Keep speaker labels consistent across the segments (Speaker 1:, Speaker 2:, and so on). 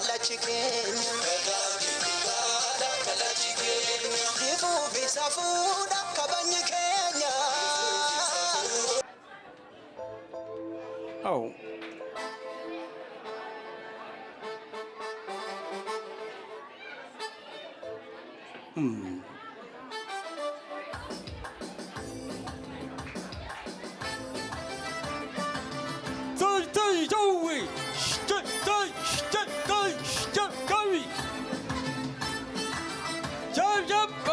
Speaker 1: Kallachi keenya. Ifuu fi safuudha kabajni keenya.
Speaker 2: Oh. 在周围，在在在在在在，在在吧。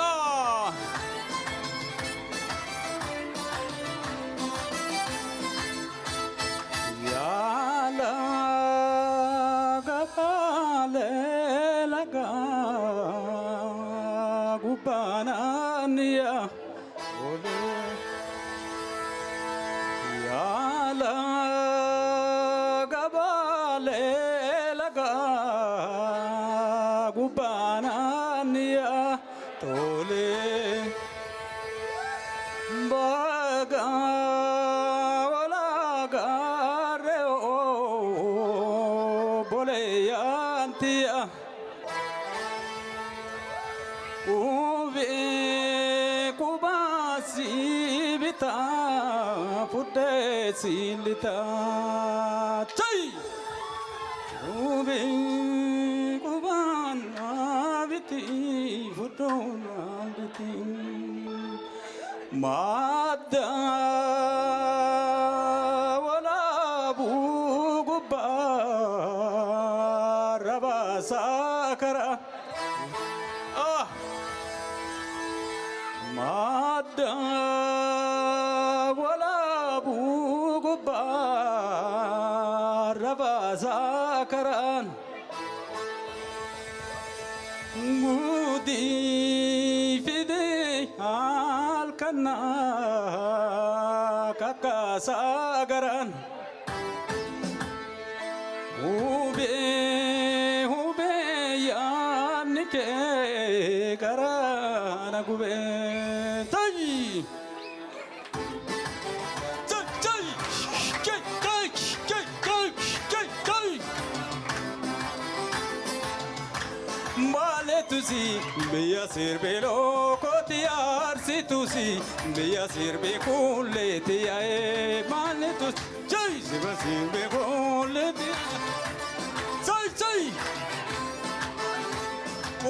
Speaker 2: Ya la ga le la ga gubananiya ole Ya la ga le la ga gubananiya tole Baga wala gare o boleyantia Uve kubasi bita putte silita Chai Uve kubana biti futona biti Madda wala bugubba rabasakara Ah Madda wala bugubba rabasakaran Gudi fide halkana kakasagaran Hube hube yaanike garana gube Tai Tai tai tai tai tai tai tai tai Maaletusi biyya sirbee lookoti aarsitusi biyya sirbee kuulleeti yaa'ee maaletusi jai sirba sirbee kuulleeti jai jai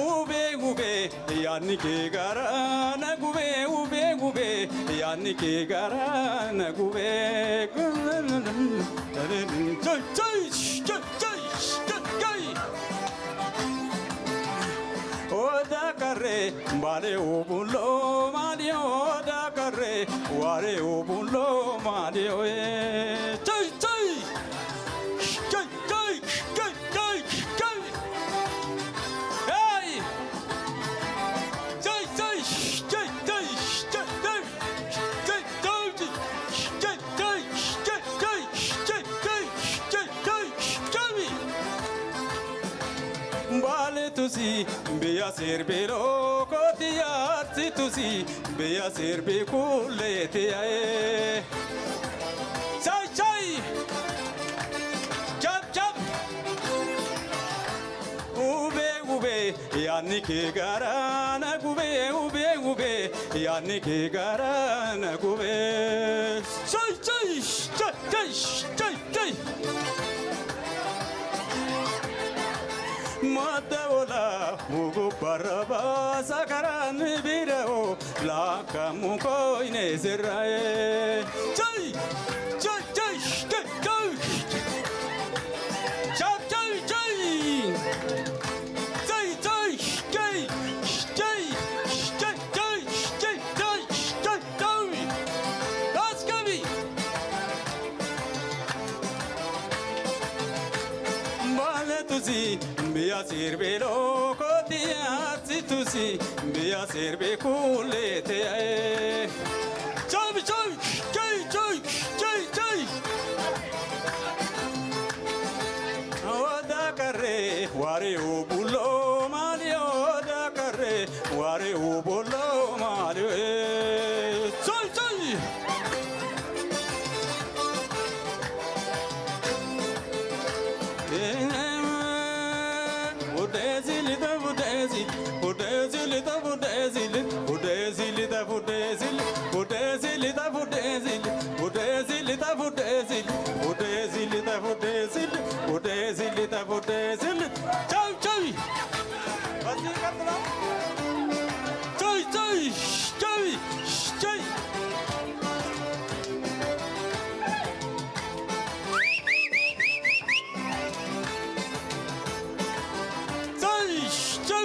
Speaker 2: Ubee gubee yaadni kee garaa na gubee ubee gubee yaadni kee garaa na gubee jai jai jai jai jai jai Oda karre bale obulo mali oda karre ware obulo mali oye chai chai chai chai chai chai chai hey chai chai chai chai chai chai chai chai chai chai chai chai chai chai chai chai Baaletusi biyya sirbee lookoti aarsitusi biyya sirbee kuulleeti yaa'ee. Chai chai jab jab ubee ubee yaadni kee garaa na gubee ubee ubee yaadni kee garaa na gubee. Chai chai chai chai chai chai. Madda wala mugu baraba sakaran birao la kamu koine sirrae jai jai jai jai jai jai jai jai jai jai jai jai jai jai jai jai jai jai Let's go. Baaletusi biyya sirbee lookoti aarsitusi biyya sirbee kuulleeti yaa'ee. Jai jai jai jai jai jai. Oda karre ware obulo mali oda karre ware obulo mali. Jai jai. ስል ቸው ቸው በዚህ ይቀጥላል። ቸው ቸው ቸው ቸው። ቸው ቸው።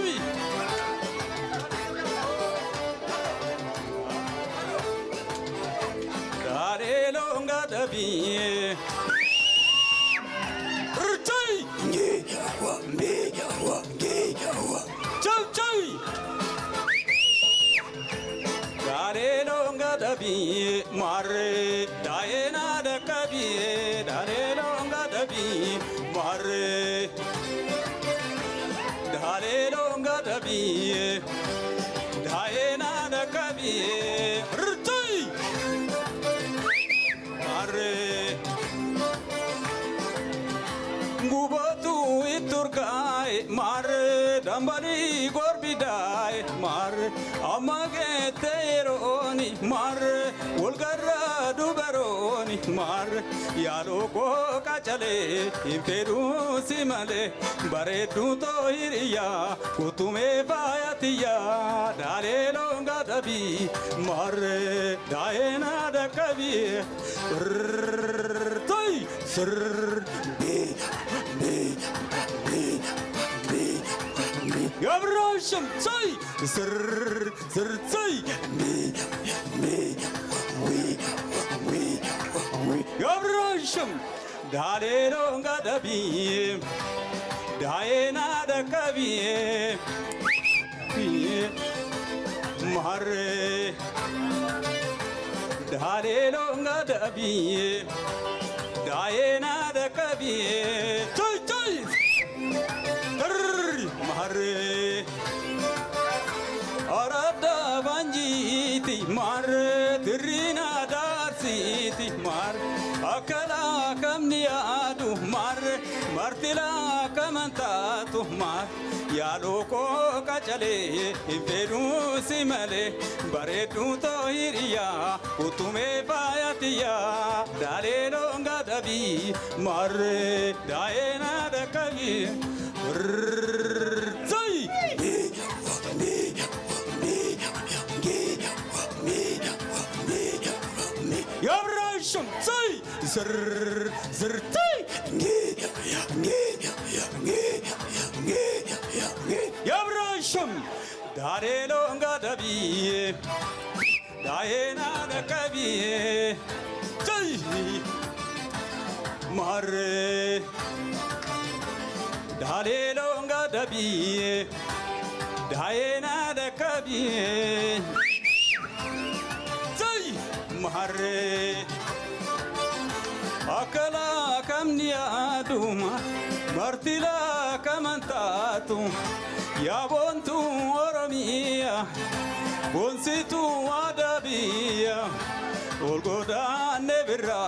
Speaker 2: Dareelonga dabiye Rtay Nge wa mbe wa nge wa Chau chau. Dareelonga dabiye mare daena dakabiye. Dareelonga dabiye mare dareelonga dabiye daena dakabiye. Rtay mare gubatu iturkaay mare dambalii gorbidaay mare amma geette yerooni mare wolgarra dubarooni mare yaaloo koo qacalee hin fedhuu si malee bareedduu too hiriyaa kutumee faayatiyyaa daalee loonga dabii mare daa'ena dakkabii toy sir b b b b b Yavrum tsay sır sır tsay b b w w w Yavrum daleronga dabi daena dakabi mare daleronga dabi daena dakabi tsay tsay mare Arada banjiti mare tirina darsiti mare akala kamni adu mare martila kamantatu mare yaaloo koo qacalee hin fedhuu si malee bareedduu too hiriyaa utumee faayatiyyaa daalee loonga dabii mare daa'ena dakabii Tsai! Yavrum tsai! Zır zır tsai! Nge nge nge nge nge. Yavrum darelonga dabiye daena dakabiye tsai mare daleelonga dabiye daena dakabiye tsai mare akala kamni aduma martila kamantatu yaabontu oromiya bonsitu adabiya olgodaanne birra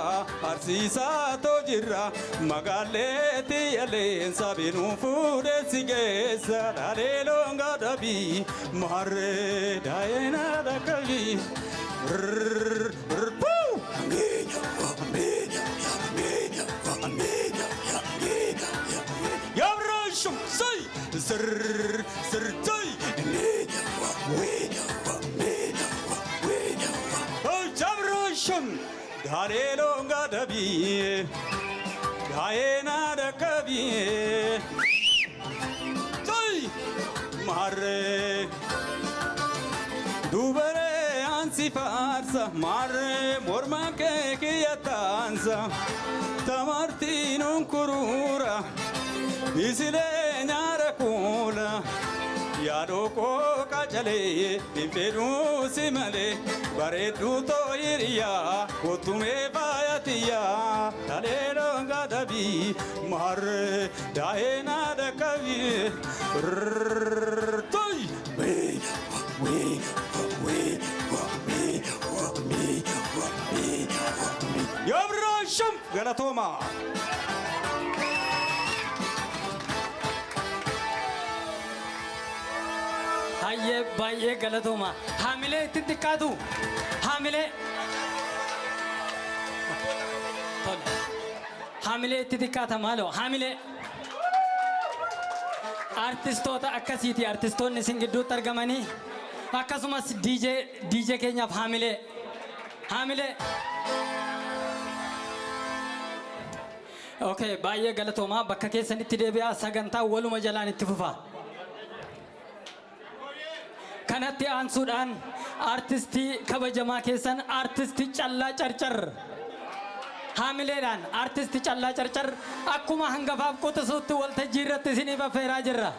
Speaker 2: arsiisaatoo jirra magaalleetti yaleensa binuu fuudheessi geessa dhaleelonga dabii maarree daa'ena dhaqabii. Yavrum say sır sır say Yavrum darelonga dabi daena dakabi say mare Dubare ansi faarsa marre morma kee kiyya taansa tamartiin kuruura isilee nyaara kuula yaadoo koo qacalee hin fedhuu si malee bareedduu too hiriyaa kottumee faayatiyyaa dhalee dhoonga dabii marre daa'ena dhaqabii toy. Yavrum galatoma.
Speaker 3: Hayyee, baay'ee galatooma. Haamilee itti xiqqaatu. Haamilee. Tole. Haamilee itti xiqqaata maaloo. Haamilee. Artistoota akkasiiti artistoonni isin gidduutti argamanii akkasumas DJ DJ keenyaaf haamilee haamilee. Okay, baay'ee galatoomaa bakka keessanitti deebi'aa sagantaa waluma jalaan itti fufa. Kanatti aansuudhaan artistii kabajamaa keessan artistii Callaa Carcar. Haamileedhaan artistii Callaa Carcar akkuma hangafaaf quxisuutti waltajjii irratti isiniif affeeraa jirra.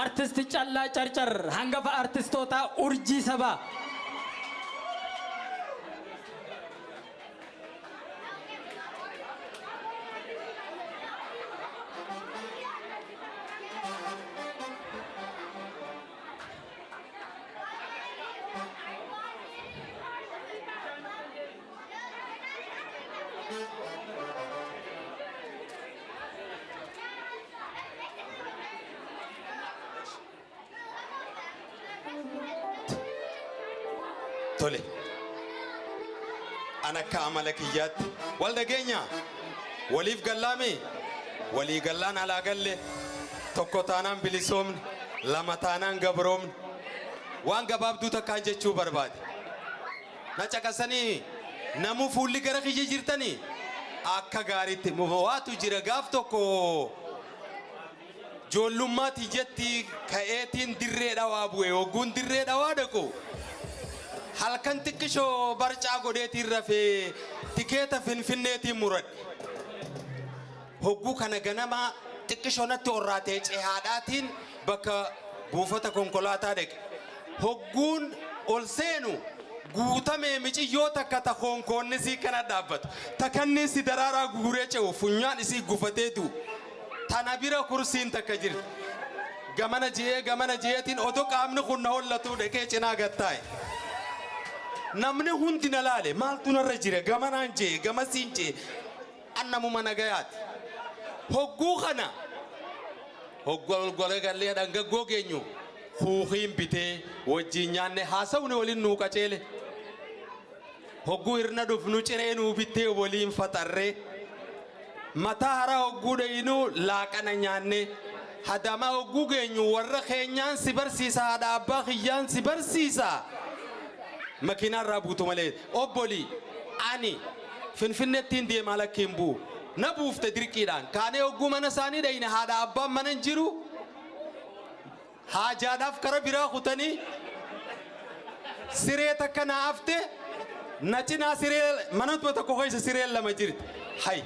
Speaker 3: Artistii Callaa Carcar hangafa artistootaa urjii sabaa.
Speaker 4: Tole. An akka amala kiyyaatti wal dhageenya waliif gallaame walii gallaan alaa galle tokko taanaan bilisoomne lama taanaan gabroomne waan gabaabduu takkaan jechuu barbaade. Na caqasanii namuu fuulli gara kiyya jirtanii akka gaariitti waatu jira gaaf tokko joollummaa tiyyatti ka'eetiin dirree dhawaa bu'e hogguun dirree dhawaa dhaqu halkan xiqqishoo barcaa godheetiin rafee tikeeta finfinneetiin muradhe. Hogguu kana ganama xiqqishoo natti orraatee cehaadhaatiin bakka buufata konkolaataa dhaqe. Hogguun ol seenu guutamee miciyyoo takka ta koonkoonni isii kana dhaabbatu. Takanni si daraaraa guguree ce'u funyaan isii gufatee du'u. Tana bira kursiin takka jirti. Gamana je'ee gamana je'eetiin odoo qaamni kun na hollatuu dhaqee cinaa gattaa'e. Namni hundi na laale maaltu narra jira gamanaan je'e gamasiin je'e an namuma nagayaati. Hogguu kana hogguu ol galagallee dhangaggoo geenyu kuukiin bitee wajjin nyaanne haasawni waliin nuu qaceele. Hogguu hirna dhufnu ciree nuu bittee waliin faxarree. Mataa hara hogguu dhayinuu laaqana nyaanne. Hadamaa hogguu geenyu warra keenyaan si barsiisa haadha abbaa kiyyaan si barsiisa. Makiinaa irraa buutu malee obbolii ani finfinnettiin deemaa lakkiin bu'u. Na buufte dirqiidhaan kaanee hogguu mana isaanii dhayine haadha abbaan mana hin jiru. Haajaadhaaf kara biraa kutanii siree takka naa hafte na cinaa siree manatuma tokko keessa sireen lama jirti. Hay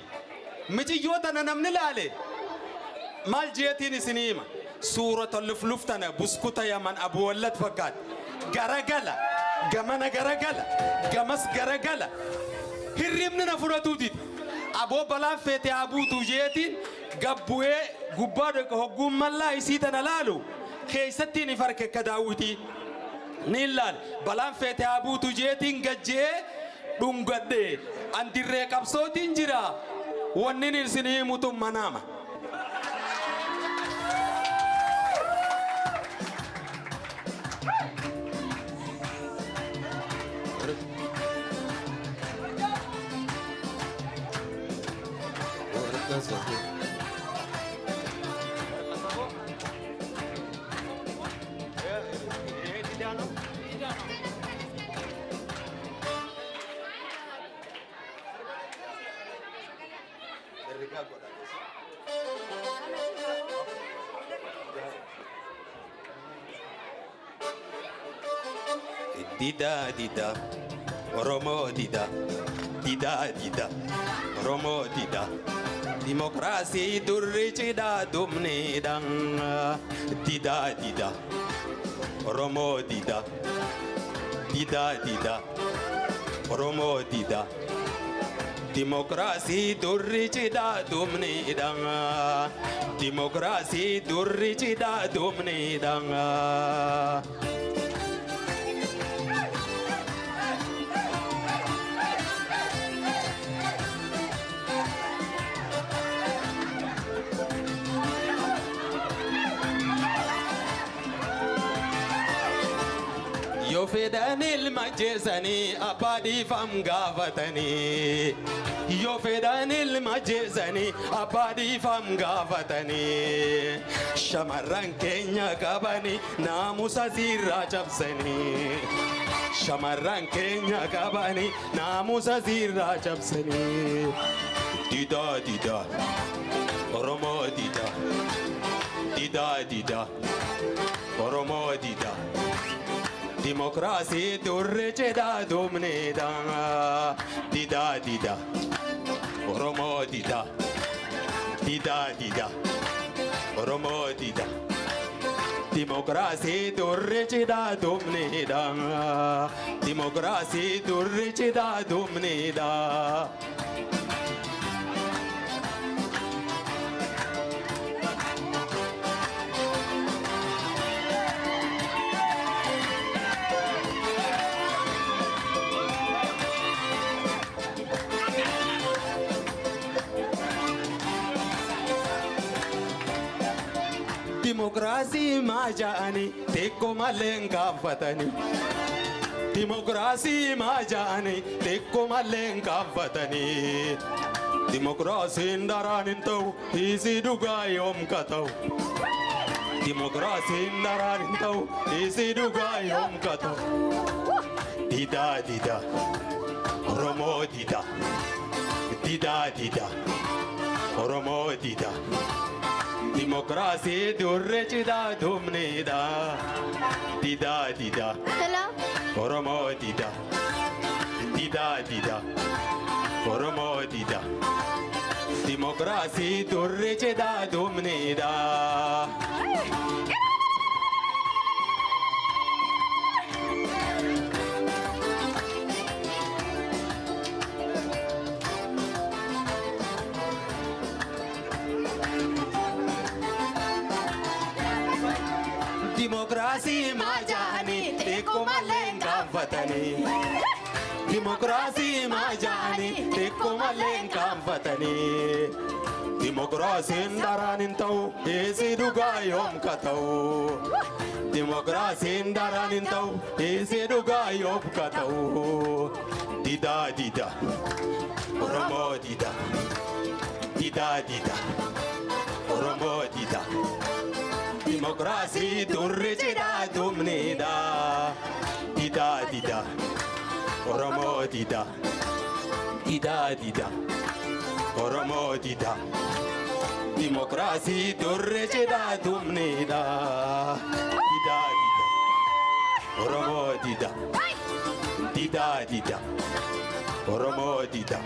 Speaker 4: miciyyoo tana namni laale maal jeetiin isinii hima. Suurata lufluf tana buskuta yaman abuwallat fakkaatti. Garagala gamana garagala gamas garagala hirribni na fudhatuu dide. Aboo balaan feete haa buutu jeetiin gabbu'ee gubbaa dhaqe hogguun mallaa isii tana laalu keessattiin if arke akka daawwitii. Ni ilaale balaan feete haa buutu jeetiin gajje'ee dhungadhe an dirree qabsootiin jira wannin isin himutu manaama. Dida dida Oromoo dida dida dida Oromoo dida Dimokiraasii durri cidhaa dumniidha dida dida Oromoo dida dida dida Oromoo dida Dimokiraasii durri cidhaa dumniidha Dimokiraasii durri cidhaa dumniidha. Yoo fedhan ilma jeesanii abbaa dhiifam gaafatanii. Yoo fedhan ilma jeesanii abbaa dhiifam gaafatanii. Shamarran keenya qabanii naamusa sirraa cabsanii. Shamarran keenya qabanii naamusa sirraa cabsanii. Didaa didaa Oromoo didaa didaa didaa Oromoo didaa. Dimokiraasii durri cidhaa dhumneedha. Didaa didaa Oromoo didaa didaa didaa Oromoo didaa. Dimokiraasii durri cidhaa dhumneedha. Dimokiraasii durri cidhaa dhumneedha. Dimokiraasii maa ja'anii xiqqoo malee hin gaaffatanii. Dimokiraasii maa ja'anii xiqqoo malee hin gaaffatanii. Dimokiraasiin daraan hin ta'u hiisii dhugaa yoom ka ta'u. Dimokiraasiin daraan hin ta'u hiisii dhugaa yoom ka ta'u. Didaa didaa Oromoo didaa didaa didaa Oromoo didaa. Dimokiraasii durri cidhaa dhumneedha. Didaa didaa
Speaker 5: Hello.
Speaker 4: Oromoo didaa didaa didaa Oromoo didaa. Dimokiraasii durri cidhaa dhumneedha. Dimokiraasii maa ja'anii xiqqoo malee hin gaaffatanii. Dimokiraasii maa ja'anii xiqqoo malee hin gaaffatanii. Dimokiraasiin daraan hin ta'u hiisii dhugaa yoom ka ta'u. Dimokiraasiin daraan hin ta'u hiisii dhugaa yoom ka ta'u. Didaa didaa Oromoo didaa didaa didaa Oromoo didaa. Dimokiraasii durri cidhaa dhumneedha. Didaa didaa Oromoo didaa didaa didaa Oromoo didaa. Dimokiraasii durri cidhaa dhumneedha. Didaa didaa Oromoo didaa didaa didaa Oromoo didaa.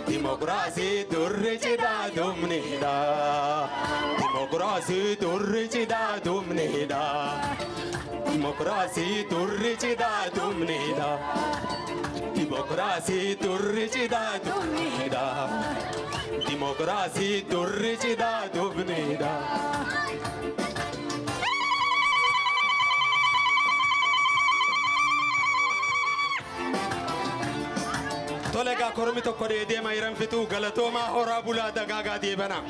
Speaker 4: Dimokiraasii durri cidhaa dhumneedha. Dimokiraasii durri cidhaa dhumneedha. Dimokiraasii durri cidhaa dhumneedha. Dimokiraasii durri cidhaa dhumneedha. Dimokiraasii durri cidhaa dhumneedha. Tole egaa kormi tokko dheedee mayiran fixuu galatoomaa horaa bulaa dagaagaa deebana.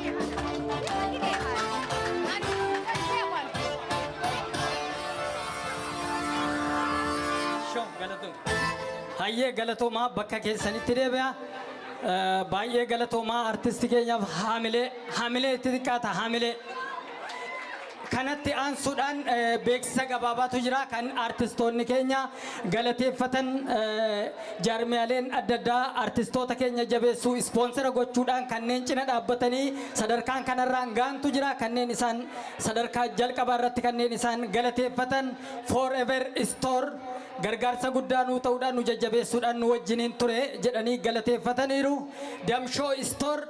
Speaker 3: Shoo, galatoo. Hayyee galatoomaa bakka keessanitti deebi'a. Baay'ee galatoomaa artistii keenyaaf haamilee haamilee itti xiqqaata haamilee. Kanatti aansuudhaan beeksisa gabaabaatu jira kan artistoonni keenya galateeffatan jaarmiyaaleen adda addaa artistoota keenya jabeessuu sponsor gochuudhaan kanneen cina dhaabbatanii sadarkaan kanarraan gaantu jira kanneen isaan sadarkaa jalqabaa irratti kanneen isaan galateeffatan Forever Store gargaarsa guddaa nuu ta'uudhaan nu jajjabeessuudhaan nu wajjiniin ture jedhanii galateeffataniiru. Damshoo Store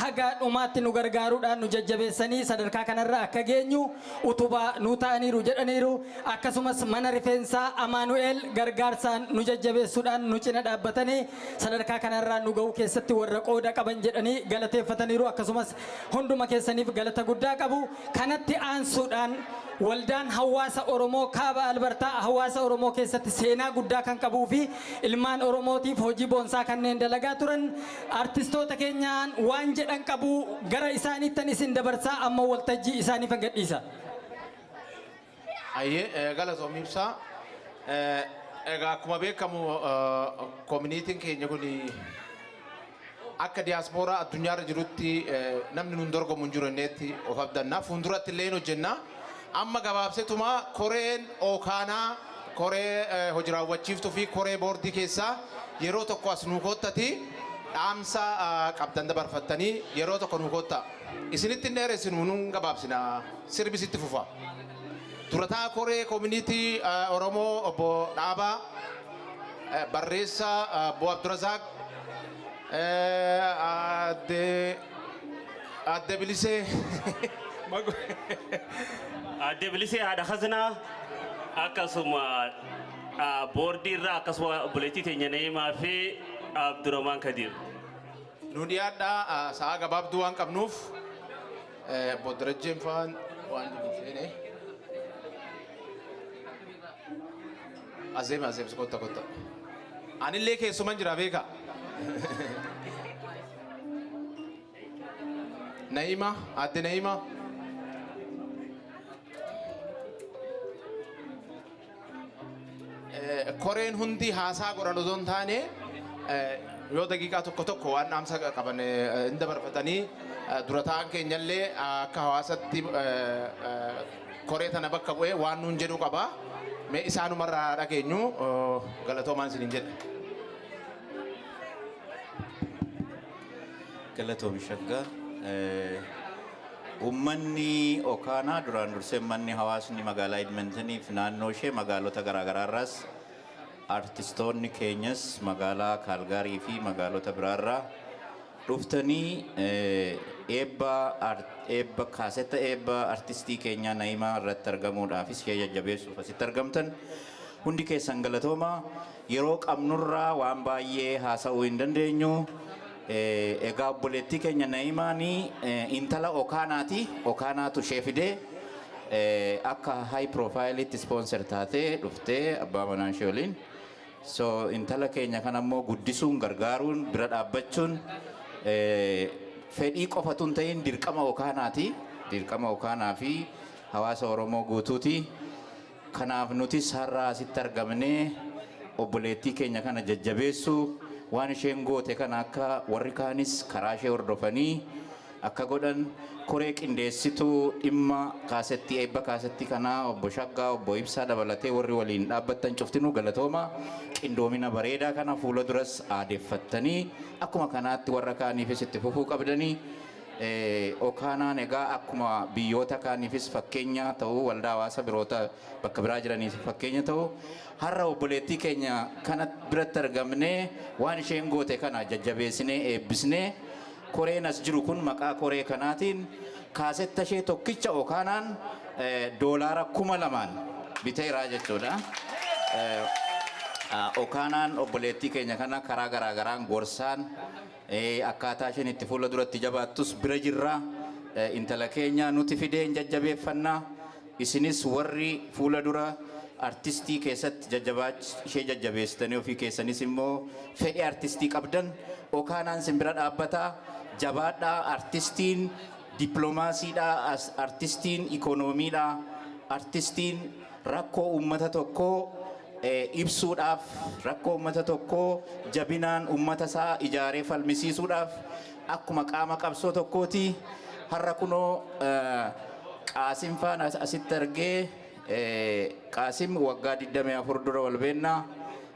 Speaker 3: haga dhumaatti nu gargaaruudhaan nu jajjabeessanii sadarkaa kanarra akka geenyu utubaa nu ta'aniiru jedhaniiru. Akkasumas mana rifeensaa Amaanu'eel gargaarsaan nu jajjabeessuudhaan nu cina dhaabbatanii sadarkaa kanarraa nu ga'uu keessatti warra qooda qaban jedhanii galateeffataniiru. Akkasumas hunduma keessaniif galata guddaa qabu. Kanatti aansuudhaan waldaan hawaasa Oromoo kaaba Albertaa hawaasa Oromoo keessatti seenaa guddaa kan qabuu fi ilmaan Oromootiif hojii boonsaa kanneen dalagaa turan artistoota keenyaan waan jedhan qabu gara isaaniittan isin dabarsaa amma waltajjii isaaniif gadhiisa.
Speaker 6: Ayyee galatoom ibsaa. Egaa akkuma beekamu communityn keenya kun
Speaker 5: Akka diyaaspooraa addunyaarra jirutti namni nun dorgomu hin jiru inneetti of abdanna. Fuulduratti illee hojjenna. Amma gabaabseetuma koreen Okaanaa, koree hojii raawwachiiftuu fi koree boordii keessaa yeroo tokko as nuu koottati dhaamsa qabdan dabarfattanii yeroo tokko nuu kootta. Isinitti hin dheeressinu, nun gabaabsina, sirbisitti fufa. Durataa koree community Oromoo obbo Dhaabaa, barreessaa obbo Abdurazaaq, aadde Bilisee.
Speaker 6: Aadde Bilisee haadha Hasanaa, akkasuma boordii irraa, akkasuma obboleettii teenya Na'imaa fi Abdurrahman Kadir.
Speaker 5: Nu dhiyaadhaa, sa'a gabaabduu waan qabnuuf obbo Darajjeen faan waan jiru seene. Azeem azeem, kotta kotta. Anillee keessuman jira beeka. Naima, aadde Naima. Koreen hundi haasaa godhan osoo hin taane, yoo daqiiqaa tokko tokko waan dhaamsa qaban hin dabarfatanii, dura ta'an keenyallee akka hawaasatti koree tana bakka bu'ee waan nuun jedhu qaba. Mee isaanumarraa dhageenyu, galatoomaan isiniin jedha.
Speaker 7: Galatoomi Shaggaa. Uummanni Okaanaa, duraan dursee uummanni, hawaasni magaalaa Edmontoniif naannoo ishee, magaalota garaagaraa irraas, artistoonni keenyas magaalaa Kaalgaarii fi magaalota biraarraa dhuftanii eebba eebba kaasetta eebba artistii keenyaa Na'imaa irratti argamuudhaafis ishee jajjabeessuuf asitti argamtan hundi keessan galatooma. Yeroo qabnurraa waan baay'ee haasa'uu hin dandeenyu. Egaa obboleettii keenya Na'imaanii intala Okaanaati. Okaanaatu ishee fidee akka high profile'itti sponsor taatee dhuftee abbaa manaa ishee waliin. So intala keenya kana immoo guddisuun, gargaaruun, bira dhaabbachuun fedhii qofatu hin ta'in dirqama Okaanaati. Dirqama Okaanaa fi hawaasa Oromoo guutuuti. Kanaaf nutis har'a asitti argamnee obboleettii keenya kana jajjabeessuu, waan isheen goote kana akka warri kaanis karaa ishee hordofanii akka godhan, koree qindeessituu dhimma kaasettii, eebba kaasettii kanaa, obbo Shaggaa, obbo Ibsaa dabalatee warri waliin dhaabbattan cuftinuu galatooma. Qindoomina bareedaa kana fuula duras aadeeffattanii akkuma kanaatti warra kaaniifis itti fufuu qabdanii. Okaanaan egaa akkuma biyyoota kaaniifis fakkeenya ta'uu, waldaa hawaasa biroota bakka biraa jiraniif fakkeenya ta'uu, har'a obboleettii keenya kana biratti argamnee waan isheen goote kana jajjabeessinee eebbisnee, koreen as jiru kun maqaa koree kanaatiin kaasetta ishee tokkicha Okaanaan $2,000 biteeraa jechuudha. Okaanaan obboleettii keenya kana karaa garaagaraan gorsaan akkaataa isheen itti fuula duratti jabaattus bira jirra. Intala keenya nuti fideen jajjabeeffannaa. Isinis warri fuula dura artistii keessatti ishee jajjabeessitanii ofii keessanis immoo fedhii artistii qabdan, Okaanaan sin bira dhaabbataa, jabaadhaa. Artistiin dippiloomaasiidha, artistiin ikoonomiidha, artistiin rakkoo uummata tokkoo ibsuudhaaf, rakkoo uummata tokkoo jabinaan uummata isaa ijaaree falmisiisuudhaaf akkuma qaama qabsoo tokkooti. Har'a kunoo Qaasim faana asitti argee, Qaasim waggaa 24 dura wal beennaa,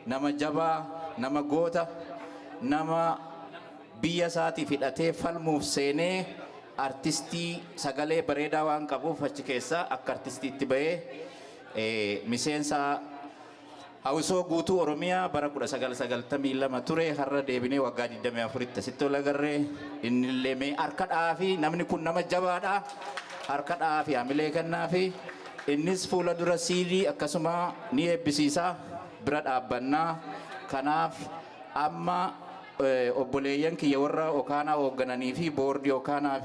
Speaker 7: nama jabaa, nama goota, nama biyya isaatiif hidhatee falmuuf seenee, artistii sagalee bareedaa waan qabuuf achi keessaa akka artistiitti bahee miseensa hawwisoo guutuu Oromiyaa bara 1992 ture. Har'a deebinee waggaa 24tti asitti ol agarree, innillee mee harka dha'aa fi namni kun nama jabaadha, harka dha'aa fi hamilee kennaa fi innis fuula dura siidii akkasuma ni eebbisiisa, bira dhaabbannaa. Kanaaf amma obboleeyyan kiyya warra Okaanaa hooggananii fi boordii Okaanaaf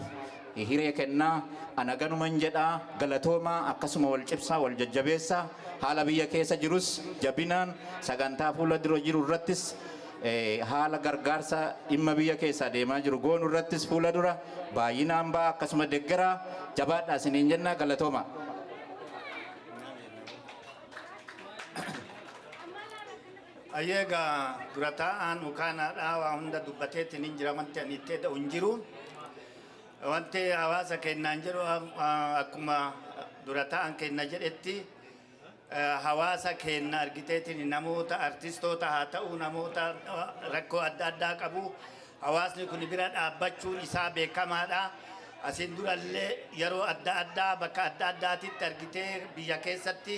Speaker 7: hiree kennaa. Ana ganuman jedhaa, galatoomaa. Akkasuma wal cibsaa, wal jajjabeessaa, haala biyya keessa jirus jabinaan sagantaa fuula dura jiru irrattis, haala gargaarsa dhimma biyya keessaa deemaa jiru goonu irrattis fuula dura baay'inaan ba'a, akkasuma deggeraa, jabaadhaa isiniin jennaa, galatooma.
Speaker 8: Ayyeegaa dura taa'aan ukaanaadhaa waa hunda dubbateetiin hin jira, wanti ani itti eda'u hin jiru. Wanti hawaasa kennaan jedhu, akkuma dura taa'an kenna jedhetti, hawaasa kenna argiteetiin namoota artistoota haa ta'u, namoota rakkoo adda addaa qabu, hawaasni kun bira dhaabbachuun isaa beekamaadha. Asiin durallee yeroo adda addaa bakka adda addaatitti argitee biyya keessatti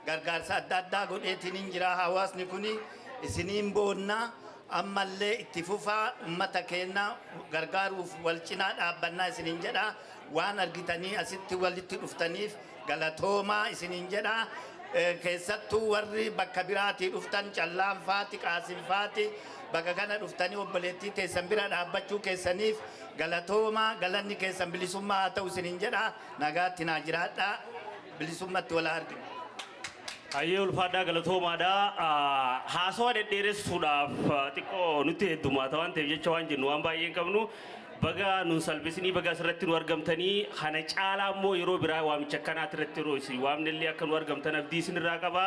Speaker 8: gargaarsa adda addaa godheetiin hin jira. Hawaasni kun isiniin boonnaa, ammallee itti fufaa, ummata keenya gargaaruuf wal cinaa dhaabbannaa isiniin jedha. Waan argitanii asitti walitti dhuftaniif galatoomaa isiniin jedha. Keessattuu warri bakka biraatii dhuftan, Callaan faati, Qaasin faati, bakka kana dhuftanii obboleettii teessan bira dhaabbachuu keessaniif galatoomaa. Galanni keessan bilisummaa haa ta'u isiniin jedha. Nagaatti naa jiraadhaa, bilisummatti wal argina.
Speaker 6: Hayyee, ulfaadhaa, galatoomaadha. Haasawaa dhedheeressuudhaaf xiqqoo nutti heddummaata waan ta'eef jecha waan jennu waan baay'ee hin qabnu. Baga nun salphisinii, baga asirratti nu argamtanii. Kana caalaa immoo yeroo biraa waamicha akkanaati irratti yeroo isin waamnellee akka nu argamtan abdii isin irraa qaba.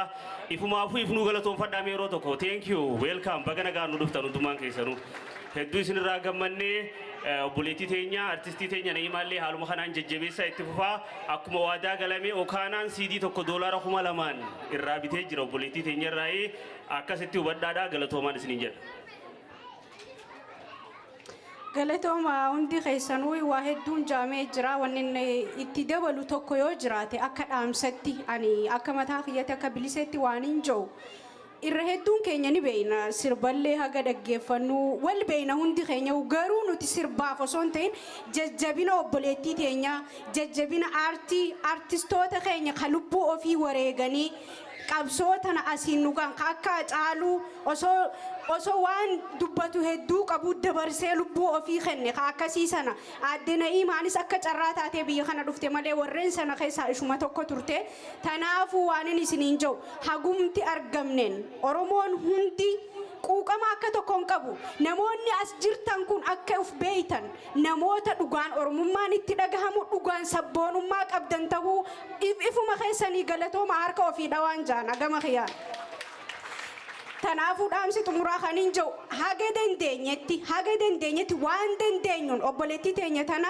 Speaker 6: Ifumaafuu ifnuu galatoonfadhaa mee yeroo tokko. Thank you. Welcome. Baga nagaan nu dhuftan hundumaan keessanuu. Hedduu isinirraa gammannee. Obboleettii teenya, artistii teenya Na'iimaallee haaluma kanaan jajjabeessaa itti fufaa. Akkuma waadaa galame Okaanaan siidii tokko $2,000n irraa bitee jira obboleettii teenya irraa. Akkasitti hubadhaadhaa, galatoomaan isiniin jedha.
Speaker 9: Galatooma hundi keessanuu. Waa hedduun jaamee jira. Wanni inni itti dabalu tokko yoo jiraate, akka dhaamsatti ani akka mataa kiyyatti, akka biliseetti waan hin jiru, irra hedduun keenya ni beeyna, sirballee haga dhaggeeffannu wal beeyna hundi keenya. Garuu nuti sirbaaf osoo hin ta'in jajjabina obboleettii teenya, jajjabina aartii, aartistoota keenya ka lubbuu ofii wareeganii qabsoo tana asiin nugaan, ka akka Caaluu osoo waan dubbatu hedduu qabu dabarsee lubbuu ofii kenne, ka akkasii sana, aadde Na'iimaanis akka carraa taatee biyya kana dhufte malee warreen sana keessaa ishuma tokko turte. Tanaafuu waan inni isiniin jedhu, hagumti argamneen Oromoon hundi quuqama akka tokko hin qabu. Namoonni as jirtan kun akka uf beeytan, namoota dhugaan Oromummaan itti dhagahamu, dhugaan sabboonummaa qabdan tahuu ifuma keessanii galatooma, harka ofii dhawaan jaan agama kiyyaan. Kanaafuu dhaamsi xumuraa kan hin jiru, haga dandeenyetti waan dandeenyuun obboleettii teenya tana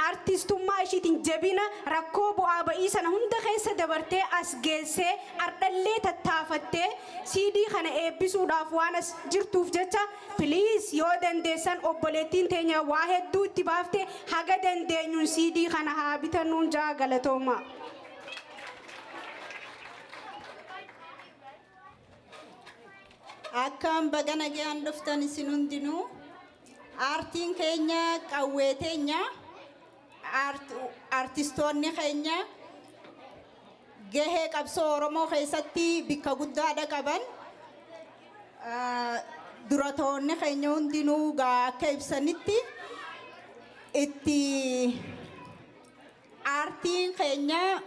Speaker 9: artistummaa ishiitiin jabina rakkoo bu'aa ba'ii sana hunda keessa dabartee as geessee, ardhallee tattaafattee siidii kana eebbisuudhaaf waan as jirtuuf jecha, please, yoo dandeessan obboleettiin teenya waa hedduu itti baafte, haga dandeenyuun siidii kana haa bitannuun jaa. Galatooma.
Speaker 10: Akkam, baga nagaan dhuftan isin hundinuu. Aartiin keenya qawwee teenya, aartistoonni keenya gahee qabsoo Oromoo keessatti bikka guddaadha qaban. Duratoonni keenya hundinuu gaa akka ibsanitti itti aartiin keenya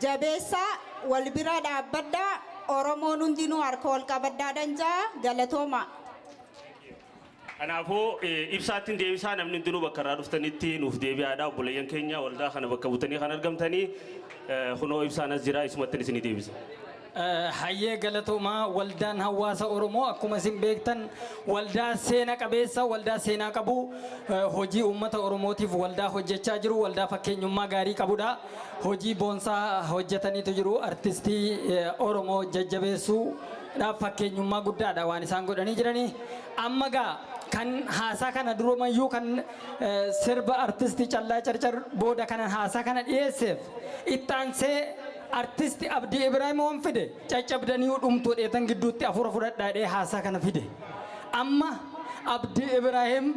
Speaker 10: jabeessaa, wal bira dhaabbadhaa, Oromoon hundinuu harka wal qabadhaa danjaa. Galatooma.
Speaker 6: Kanaafuu ibsaattiin deebisaa, namni hundinuu bakka irraa dhuftanitti nuuf deebi'aadha. Obboleeyyan keenya waldaa kana bakka butanii kan argamtanii, kunoo ibsaan as jira, isumattiin isinii deebisa.
Speaker 3: Hayyee, galatoomaa. Waldaan hawaasa Oromoo akkuma isin beektan waldaa seena qabeessa, waldaa seenaa qabu, hojii uummata Oromootiif waldaa hojjechaa jiru, waldaa fakkeenyummaa gaarii qabudha. Hojii boonsaa hojjetaniitu jiru. Artistii Oromoo jajjabeessuudhaaf fakkeenyummaa guddaadha waan isaan godhanii jiranii. Amma gaa kan haasaa kana durumayyuu kan sirba artistii Callaa Carcar booda kanan haasaa kana dhiyeesseef, ittaansee artisti Abdii Ibraahim waan fide caccabdanii dhumtuu dheetan gidduutti afuura fudhadhaadhee haasaa kana fide. Amma Abdii Ibraahim,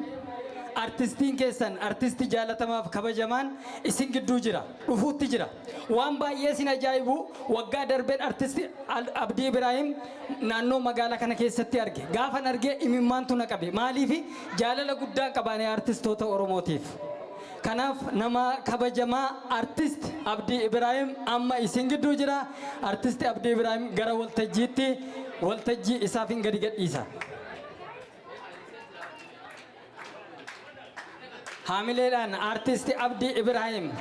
Speaker 3: artistiin keessan, artistii jaalatamaaf kabajamaan isin gidduu jira, dhufuutti jira. Waan baay'ee isin ajaa'ibu, waggaa darbeen artisti Abdii Ibraahim naannoo magaalaa kana keessatti arge. Gaafan argee imimmaantu na qabe. Maaliifi? Jaalala guddaan qabaane artistoota Oromootiif. Kanaaf nama kabajamaa artist Abdii Ibraahim amma isin gidduu jira. Artist Abdii Ibraahim gara waltajjiitti, waltajjii isaaf hin gadi gadhiisa. Haamileedhaan artist Abdii Ibraahim.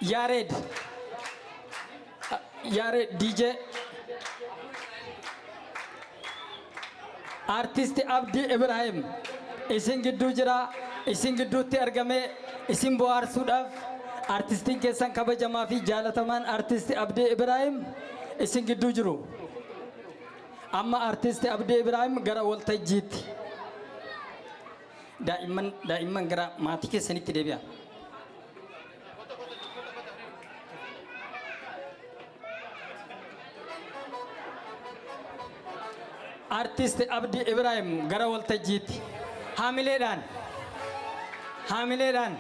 Speaker 3: Yaareed. Yaareed DJ. Artisti Abdii Ibrahim isin gidduu jira. Isin gidduutti argamee isin bohaarsuudhaaf artistiin keessan kabajamaa fi jaalatamaan Artisti Abdii Ibrahim isin gidduu jiru. Amma Artisti Abdii Ibrahim gara waltajjiitti. Daa'imman daa'imman gara maatii keessanitti deebi'a. Artist Abdii Ibrahim gara waltajjiitti. Haamileedhaan. Haamileedhaan.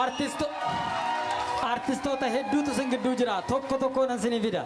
Speaker 3: Artisto Artistoota hedduutu isin gidduu jira. Tokko tokkoon isinii fida.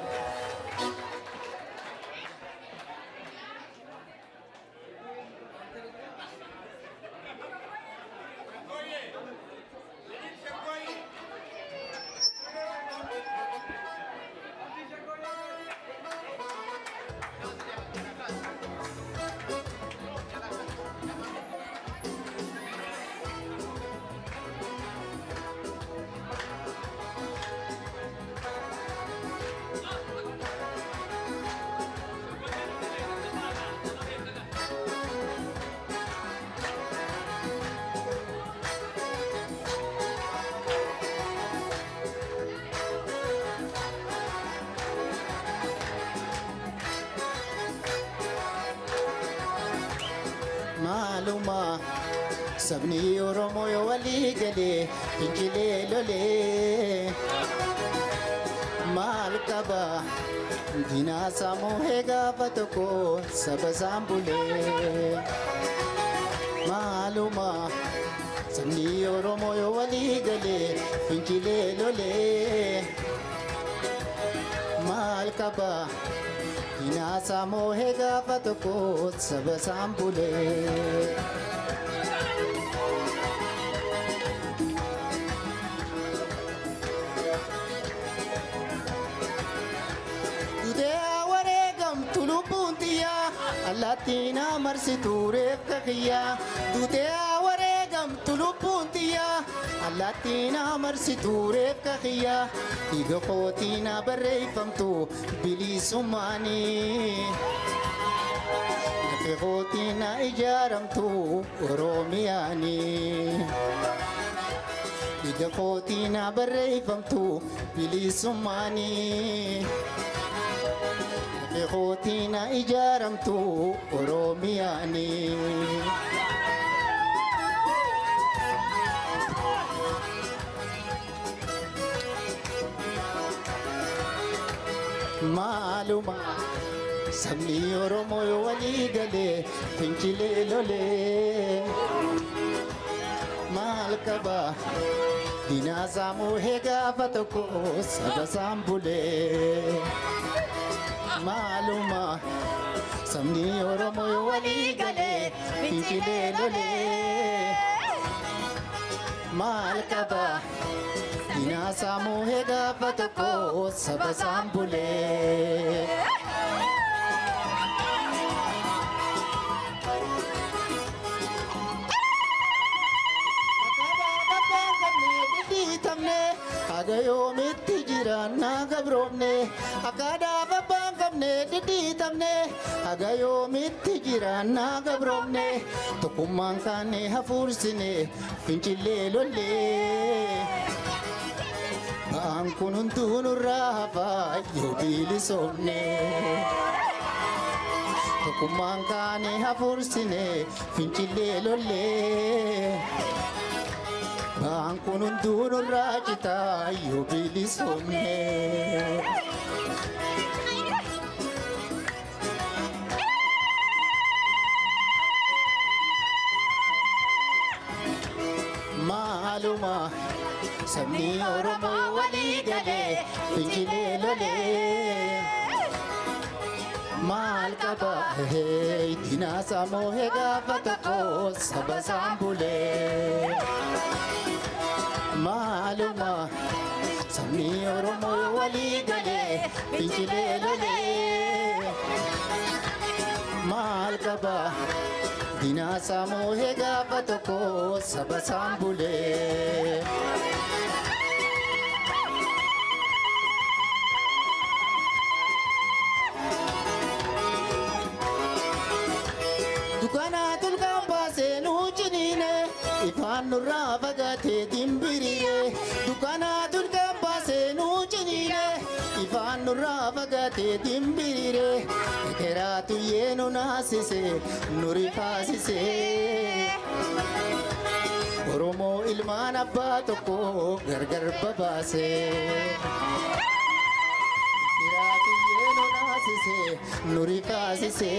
Speaker 1: Maaluma sabni Oromoo yoo walii galee fincilee lolee maal qaba diinaa sammuu gaafa tokko saba isaan bulee. Maaluma sabni Oromoo yoo walii galee fincilee lolee maal qaba diinaa sammuu gaafa tokko saba isaan bulee. Dudee wareegamtu lubbuun xiyyaa allaattiin marsitu reefka kiyyaa. Dudee wareegamtu lubbuun xiyyaa allaattiin marsitu reefka kiyyaa. Dhiiga kootiin barreeffamtu bilisummaanii. Lafa kootiin ijaaramtu Oromiyaanii. Dhiiga kootiin barreeffamtu bilisummaanii. Lafa kootiin ijaaramtu Oromiyaanii. Maaluma sabni Oromoo yoo walii galee fincilee lolee maal qaba diinaa saamuu gaafa tokko saba isaan bulee. Maaluma sabni Oromoo yoo walii galee fincilee lolee maal qaba diinaa saamuu gaafa tokko saba isaan bulee. Dhiitamne haga yoomitti jiraannaa gabroomne akka dhaaba abbaan qabne dhidhiitamne haga yoomitti jiraannaa gabroomne tokkummaan kaane hafuursine fincillee lollee. Ba'aan kun hunduu nurraa hafaa yoo bilisoomne. Tokkummaan kaane hafuursine fincillee lollee. Ba'aan kun hunduu nurraa citaa yoo bilisoomne. Maaluma sabni Oromoo walii galee fincilee lolee. Maal qaba diinaa saamuu gaafa tokko saba isaan bulee. Maaluma sabni Oromoo walii galee fincilee lolee. Maal qaba diinaa saamuu gaafa tokko saba isaan bulee. nurraa fagaatee dimbiriire dukkanaa tulkaan baasee nuu ciniine ifaan nurraa fagaatee dimbiriire ekeraatu yeenu naasise nu rifaasise. Oromoo ilmaan abbaa tokko gargar babaase. Ekeraatu yeenu naasise nu rifaasise.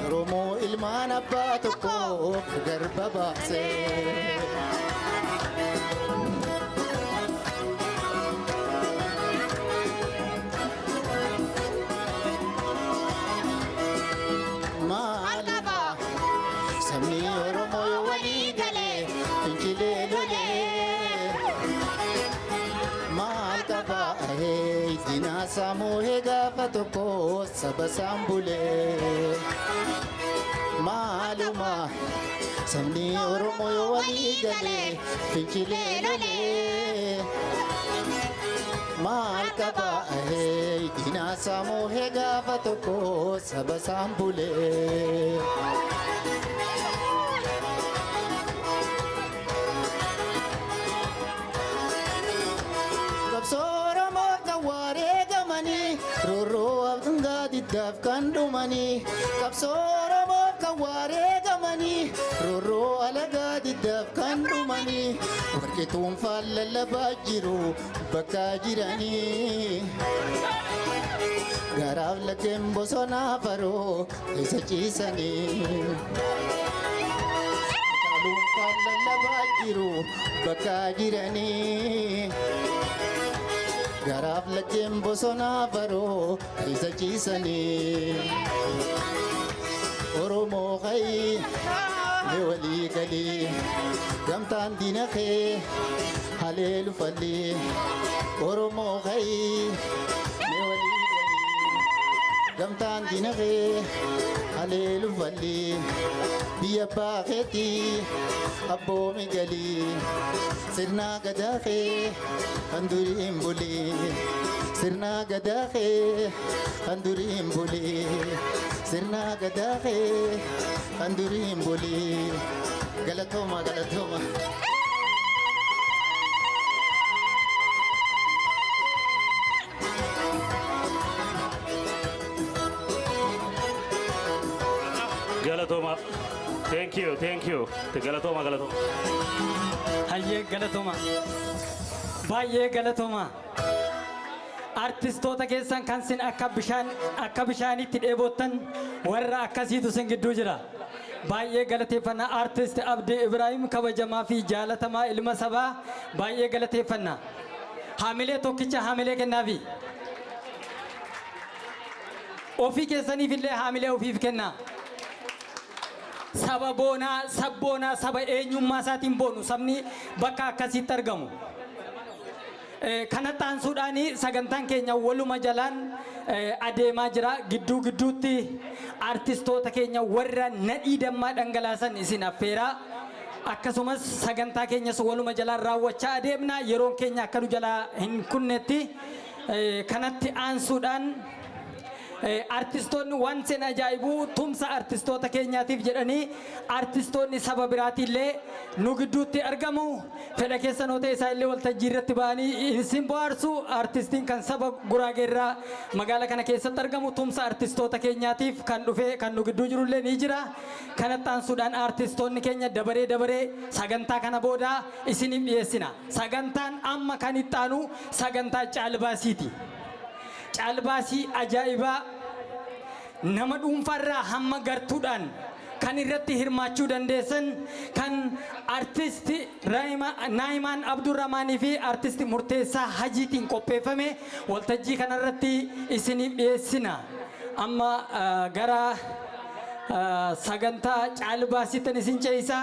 Speaker 1: Oromoo ilmaan abbaa tokko gargar babaase. Maaluma sabni Oromoo yoo walii galee fincilee lolee. Maal qaba ahee diinaa saamuu gaafa tokko saba isaan bulee. Maaluma sabni Oromoo yoo walii galee fincilee lolee. Maal qaba ahee diinaa saamuu gaafa tokko saba isaan bulee. Qabsoo Oromoo kan wareegamanii roorroo hanga diddaaf kan dhumanii. Qabsoo Oromoo kan wareegamanii roorroo alagaa diddaaf kan dhumanii. Warqituun lallabaa jiru bakka jiranii. Garaaf laggeen bosonaa faroo keessa ciisanii. Kaaluun lallabaa jiru bakka jiranii. Garaaf laggeen bosonaa faroo keessa ciisanii. Oromoo ka'ii mee walii galii gamtaan diina kee haleelu falii. Oromoo ka'ii mee walii galii gamtaan diina kee haleelu falii. Biyya abbaa keetii abboomi galii sirna gadaa kee kan durii hin bulii. Sirna gadaa kee kan durii hin bulii. Sirna gadaa kee kan durii hin bulii. Galatooma galatooma.
Speaker 6: Galatooma. Thank you, thank you. Galatooma, galatooma.
Speaker 3: Hayyee galatooma. Baay'ee galatooma. Artistoota keessan kan sin akka bishaanitti dheebottan warra akkasiitu sin gidduu jira. Baay'ee galateeffannaa artist Abdii Ibrahim kabajamaa fi jaalatamaa ilma sabaa baay'ee galateeffannaa. Haamilee tokkicha haamilee kennaafi. Ofii keessaniif illee haamilee ofiif kennaa. Saba boonaa, sabboonaa, saba eenyummaa isaatiin boonu sabni bakka akkasiitti argamu. Kanatti aansuudhaan sagantaan keenya waluma jalaan adeemaa jira. Gidduu gidduutti artistoota keenya warra nadhii dammaa dhangalaasan isin affeeraa. Akkasumas sagantaa keenyas waluma jalaan raawwachaa adeemna. Yeroon keenya akka nu jalaa hin kunnetti. Kanatti aansuudhaan artistoonni waan seen ajaa'ibuu tumsa artistoota keenyaatiif jedhanii artistoonni saba biraatiillee nu gidduutti argamu. Fedha keessan yoo ta'e isaan illee waltajjii irratti ba'anii isin bohaarsu. Artistiin kan saba Guraageerraa magaalaa kana keessatti argamu tumsa artistoota keenyaatiif kan dhufe kan nu gidduu jirullee ni jira. Kanatti aansuudhaan artistoonni keenya dabaree dabaree sagantaa kana booda isiniif dhiyeessina. Sagantaan amma kan itti aanu sagantaa caalbaasiiti. Caalbaasii ajaa'ibaa nama dhuunfaarraa hamma gartuudhaan kan irratti hirmaachuu dandeessan kan artisti Naayimaan Abdurrahmaanii fi artisti Murteessaa Hajiitiin qopheeffame waltajjii kanarratti isiniif dhiyeessina. Amma gara sagantaa caalbaasiitti isin ce'isa.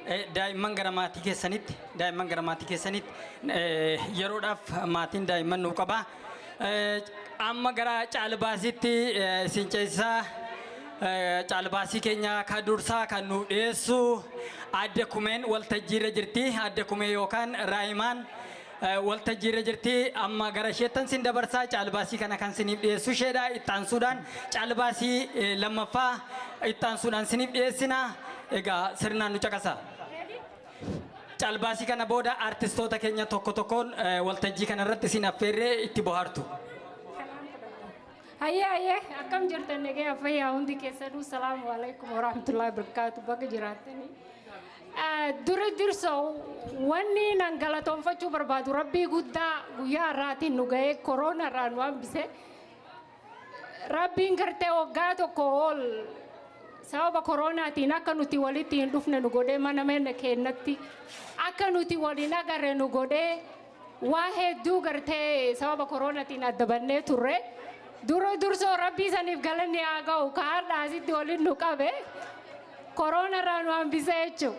Speaker 3: Daa'imman gara maatii keessanitti, daa'imman gara maatii keessanitti, yeroodhaaf maatiin daa'imman nuu qaba. Amma gara caalbaasiitti isin ceesisaa. Caalbaasii keenya kan dursaa kan nu dhiyeessu Adde Kumeen waltajjiirra jirti. Adde Kumee yookaan Raayimaan waltajjiirra jirti. Amma gara isheettan sin dabarsaa. Caalbaasii kana kan siniif dhiyeessu isheedha. Itti aansuudhaan caalbaasii lammaffaa itti aansuudhaan siniif dhiyeessina. Egaa sirnaan nu caqasa. Caalbaasii kana booda artistoota keenya tokko tokkoon waltajjii kana irratti isin affeerree itti bohaartu.
Speaker 11: Hayyee, hayyee, akkam jirtan? Nagaya, fayyaa hundi keessanuu? Salaamu alaikum warahmatullahi wabarakatuh. Baga jiraattanii. Dura dursoo wanni nan galatoonfachuu barbaadu Rabbii guddaa guyyaa har'aatiin nu ga'ee koroona irraa nu hambise. Rabbiin gartee waggaa tokko ol sababa koronaatiin akka nuti walitti hin dhufne nu godhee, mana mana keenyatti akka nuti waliin agarre nu godhee, waa hedduu gartee sababa koronaatiin adda bannee turre. Dura dursoo Rabbii saniif galanni haa ga'u, ka har'a asitti waliin nu qabe, koroona irraa nu hambise jechuudha.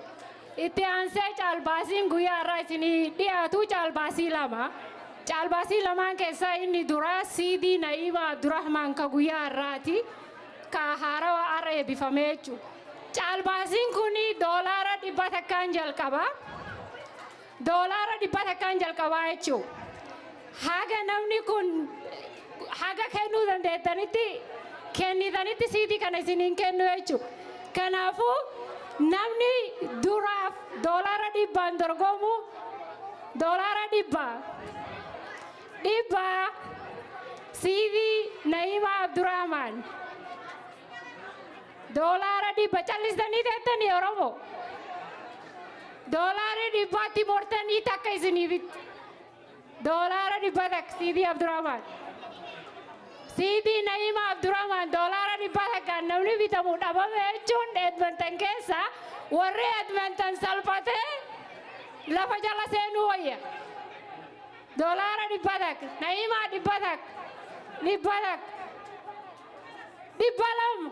Speaker 11: Itti aansee caalbaasiin guyyaa har'aa isinii dhiyaatu caalbaasii lama. Caalbaasii lamaan keessaa inni duraa CD Na'iima Abdurrahmaan ka guyyaa har'aati. Ka haarawa har'a eebbifame jechuudha. Caalbaasiin kun $100n jalqaba. $100n jalqabaa jechuudha. Haga namni kun haga kennuu dandeettanitti kennitanitti CD kana isiniin kennu jechuudha. Kanaafuu namni duraaf 100n dorgomu, 100, 100, CD Na'iima Abdurrahmaan. 100 callistanii teettanii Oromoo. 100tti mortanii takka isinii bitti. 100 CD Abdurrahmaan. CD Na'iima Abdurrahmaan 100n namni bitamu dhabame jechuun Edmonton keessa warri Edmonton salphatee lafa jala seenuu wayya. 100, Na'iimaa 100, 100, 200,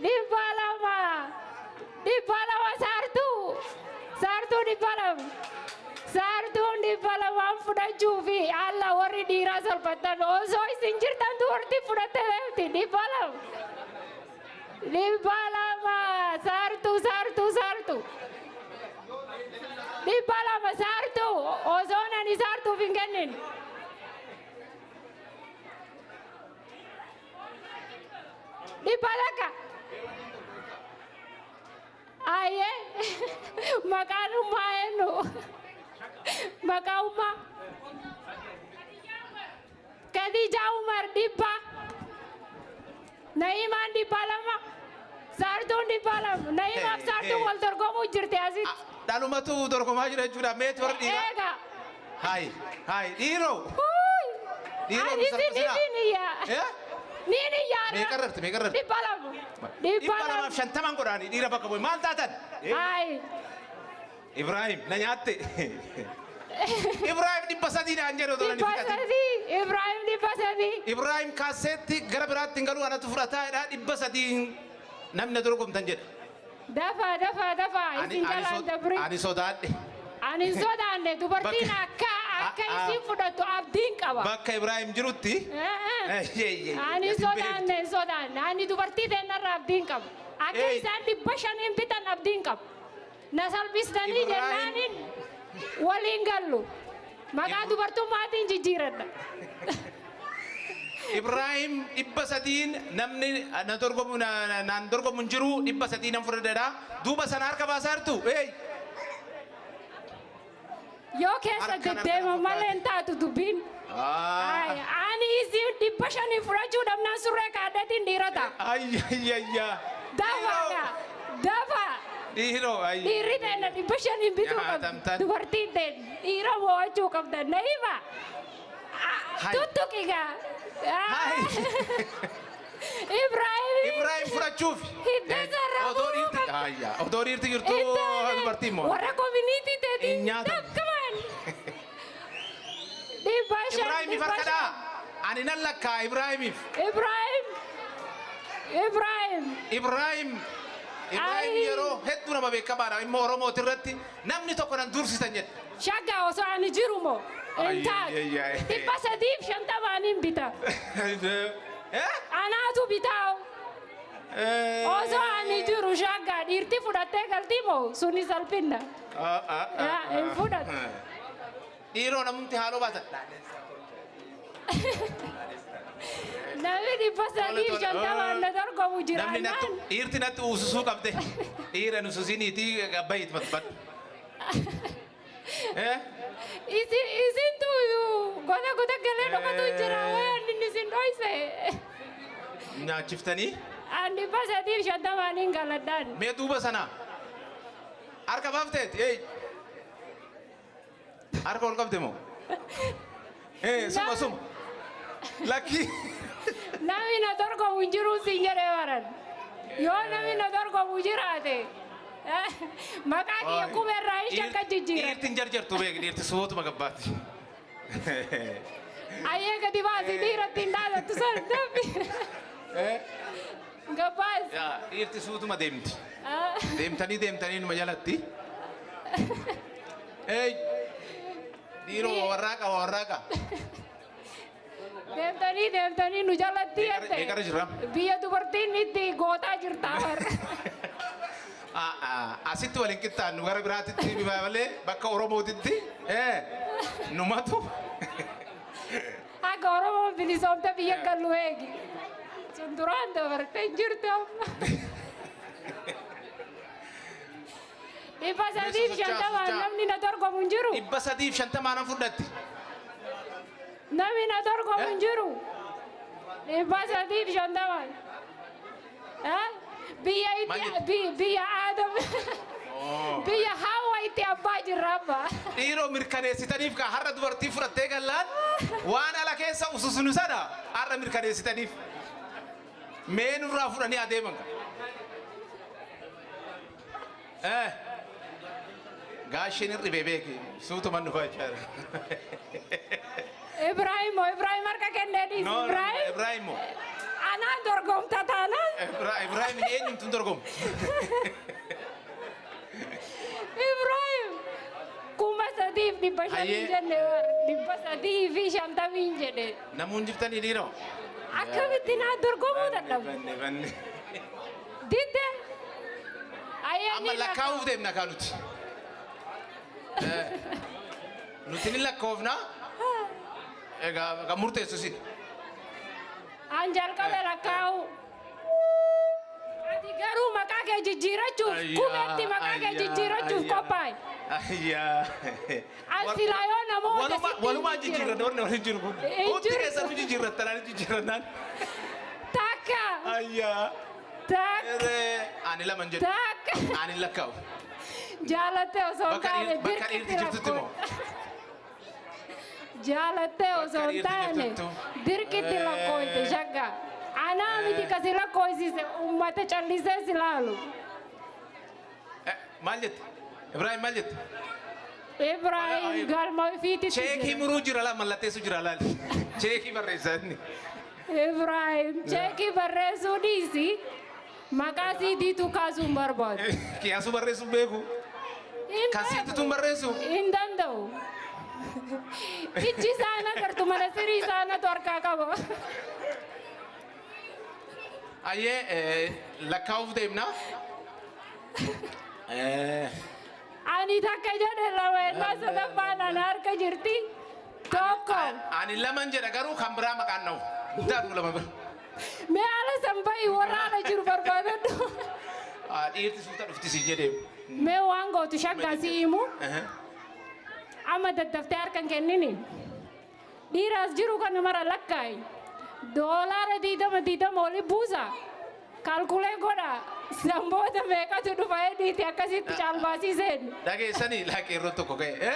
Speaker 11: 200, 200. Saartuu, saartuu 200. Saartuun 200n fudhachuu fi alla warri dhiiraa salphattan osoo isin jirtan dubartii fudhattee deemti. 200, 200, saartuu, saartuu, saartuu, 200, saartuu. Osoo ani saartuuf hin kennin. 100. Ayyee, maqaan ummaa eenyu? Maqaa ummaa? Khadija Umar 100. Na'iimaan 200. Saartuun 200. Na'iimaaf saartuun wal dorgomuu jirti asitti.
Speaker 5: Dhalumatu dorgomaa jira jechuudha. Meeti warra dhiiraa.
Speaker 11: Eega.
Speaker 5: Hayi, hayi, dhiiroo. Dhiiroo nu
Speaker 11: Ani isin
Speaker 5: salphisinaa.
Speaker 11: isin iyyaa.
Speaker 5: Eh?
Speaker 11: Niin iyyaara.
Speaker 5: Meeqa irratti, meeqa irratti?
Speaker 11: 200.
Speaker 5: 250n godhaanii dhiira bakka bu'e. Maal taatan?
Speaker 11: Hayi.
Speaker 5: Ibrahim na nyaatte. Ibrahim 300 naan jedhu otoo
Speaker 11: Dhibba
Speaker 5: nani fixatin.
Speaker 11: sadii. Ibrahim 300.
Speaker 5: Ibrahim kaaseetti gara biraatti hin galuu, anatu fudhataa jedha, 300 namni na dorgomtan jedha.
Speaker 11: Dafa, dafa, dafa. Isin jalaan dabri.
Speaker 5: Ani sodaadhe.
Speaker 11: Ani hin sodaanne, dubartiin akka isin fudhattu abdiin qaba.
Speaker 5: Bakka Ibrahim jirutti.
Speaker 11: Ani hin sodaanne, hin sodaanne. Ani dubartii teennarraa abdiin qaba. Akka isaan 500n bitan abdiin qaba. Na salphistanii jennaanin waliin gallu. Maqaa dubartummaatiin jijjiiradha.
Speaker 5: Ibrahim 300n namni na dorgomu naan dorgomu hin jiru, 300 nan fudhadha. Duuba sana harka baasaa jirtu. Hey!
Speaker 11: Yoo keessa
Speaker 5: Harka
Speaker 11: deddeeman malee hin taatu dubbiin.
Speaker 5: Ah.
Speaker 11: Ani isin 500 fudhachuu dhabnaan surree kaadhatiin dhiirota.
Speaker 5: Ayyayya.
Speaker 11: Dafaadha. Dafa.
Speaker 5: Dhiiroo ayyi.
Speaker 11: Dhiirri teenna 500n bituu qabdi.
Speaker 5: Nyaatamtan.
Speaker 11: Dubartiin teenna dhiira mo'achuu qabda. Naima.
Speaker 5: Hai.
Speaker 11: Tuttuqigaa. Ibrahim.
Speaker 5: Ibrahim fudhachuuf.
Speaker 11: Hidda sarara
Speaker 5: Otoo dhiirti ayya. Otoo dhiirti jirtu dubartiin moo.
Speaker 11: Warra community teetiin.
Speaker 5: Hin nyaatamu.
Speaker 11: Takkumaan. 500.
Speaker 5: Ibrahimiif
Speaker 11: dhibba
Speaker 5: harkadhaa.
Speaker 11: shan.
Speaker 5: Ani nan lakkaa Ibrahimiif.
Speaker 11: Ibrahim. Ibrahim.
Speaker 5: Ibrahim. Ibrahim yeroo hedduu nama beekamaadha. Immoo Oromooti irratti namni tokko nan dursisan jedhe.
Speaker 11: Shaggaa osoo ani jiru moo? Hin taatu. 350n bita. Anaatu bitaa. Osoo ani jiru shaggaa dhiirti fudhattee galtii moo suni salphinna. Yaa, hin fudhatu.
Speaker 5: Dhiiroo namumti haaloo baatan.
Speaker 11: Namni 350n na dorgomu
Speaker 5: Namni
Speaker 11: jiraannaan.
Speaker 5: natti dhiirti natti ususuu qabde. Dhiira nu susiniitii gabbayiit matbadhu.
Speaker 11: Isin isintu goda goda galee dhokatu jira waan inni isin dhoyse.
Speaker 5: Nyaachiftanii
Speaker 11: An 350n hin galadhaan.
Speaker 5: Mee duuba sana harka baafteet ee harka ol qabde moo ee suma suma lakkii.
Speaker 11: Namni na dorgomu hin jiru siin jedhee baran. Yoo namni na dorgomu jiraate maqaa kiyya qubeerraa hin shakka jijjiira.
Speaker 5: Dhiirti hin jarjartu beek, dhiirti suutuma gabbaati.
Speaker 11: Ayyee gadi baasi, dhiiratti hin dhaadattu san dabbi. Gabbaasi.
Speaker 5: Yaa, dhiirti suutuma deemti. Deemtanii deemtanii numa jalatti. Ee dhiiroo warraaqa warraaqa.
Speaker 11: Deemtanii deemtanii nu jalatti jette.
Speaker 5: Meeqarra jirra?
Speaker 11: Biyya dubartiin itti gootaa jirta warra.
Speaker 5: Asitti waliin qixxaannu gara biraatitti malee bakka Oromootitti numatu.
Speaker 11: Akka Oromoon bilisoomte biyya gallu eegi. Sun duraan dabartee hin jirtu amma. 350n namni na dorgomu hin jiru.
Speaker 5: 350 nan fudhatti.
Speaker 11: Namni na dorgomu hin jiru. 350n. Biyya itti biyya Aadam biyya Hawa itti abbaa jirra amma.
Speaker 5: Dhiiroo mirkaneessitaniif kaa har'a dubartii fudhattee gallaan waan ala keessa ususunu sana har'a mirkaneessitaniif. Mee nurraa fudhanii adeeman ka. Gaasheen hir'ibee beeki suutuman dhufa jechaadha.
Speaker 11: Ibrahim Ibrahim harka kennee dhiisi.
Speaker 5: No, no,
Speaker 11: Ibrahim.
Speaker 5: Ibrahim moo.
Speaker 11: Anaan dorgomta taanaan.
Speaker 5: Ibrahim eenyumtu hin dorgomu.
Speaker 11: Ibrahim 3,500
Speaker 5: Hayyee.
Speaker 11: jenne 350n jedhe.
Speaker 5: Namuun jiftanii dhiiroo.
Speaker 11: Akkamitti naa dorgomuu dadhabu?
Speaker 5: Banne banne.
Speaker 11: Didde. Ayyaanni
Speaker 5: Amma lakkaa'uuf deemna kaa nuti. Nuti ni lakkoofna. Egaa kan murteessu si.
Speaker 11: An jalqabe lakkaa'u. Ati garuu maqaa kee jijjiirachuuf
Speaker 5: Ayyaa,
Speaker 11: qubeetti maqaa kee
Speaker 5: ayyaa,
Speaker 11: jijjiirachuuf
Speaker 5: ayyaa.
Speaker 11: qophaa'i.
Speaker 5: Ayyaa.
Speaker 11: An silaa yoo namoota sitti hin
Speaker 5: Walumaa
Speaker 11: jijjiiran.
Speaker 5: jijjiirranna warri waliin jiru kun.
Speaker 11: Hin
Speaker 5: Hundi
Speaker 11: jiru.
Speaker 5: keessanuu jijjiirrattanaan jijjiirrannaan.
Speaker 11: Takka.
Speaker 5: Ayyaa.
Speaker 11: Takka.
Speaker 5: Eree, ani lama hin jedhu.
Speaker 11: Takka.
Speaker 5: Ani hin lakkaa'u.
Speaker 11: Jaalattee osoo hin
Speaker 5: Bakka
Speaker 11: taane
Speaker 5: bakka
Speaker 11: dirqitti
Speaker 5: dhiirti jirtutti moo?
Speaker 11: Jaalattee osoo hin
Speaker 5: dhiirti
Speaker 11: taane
Speaker 5: jirtuttu.
Speaker 11: dirqitti lakkooyte shagga. Anaa miti kasi lakkooysise, uummata callisee si laalu.
Speaker 5: Maal jette? Ibrahim maal jette?
Speaker 11: Ibrahim galma ofiititti
Speaker 5: Cheekii
Speaker 11: jira.
Speaker 5: muruu jira laa mallatteessu jira laali. Cheekii barreessaa inni.
Speaker 11: Ibrahim cheekii barreessuu dhiisi maqaa siidiitu kaasuu hin barbaadu.
Speaker 5: Kiyaasuu barreessuu beeku.
Speaker 11: Hin
Speaker 5: Kan
Speaker 11: beeku.
Speaker 5: siititu hin barreessu.
Speaker 11: Hin danda'u. Ijji isaan agartu mana sirii isaanatu harkaa qaba.
Speaker 5: Ayyee, lakkaa'uuf deemna.
Speaker 11: Ani takka jedhe, lama ennaa sadaffaan ana harka jirti. Tokko.
Speaker 5: Ani laman jedha garuu kan biraa maqaan dha'u. Daadhu lama bira.
Speaker 11: Mee haala san bahi, warra ala jiru barbaadadhu.
Speaker 5: Ah, dhiirti suuta dhufti si jedhee.
Speaker 11: Mee waan gootu shaggaa si himu. Amma daddaftee harka hin kennini. Dhiiraas jiru kana mara lakkaa'i. Doolaara 20 20 oli buusa. Calculate godha. Sanboota meeqatu dhufa hedhiiti akkasitti caalbaasii seeni.
Speaker 5: Dhageessanii laa qeerroon tokko ka'e.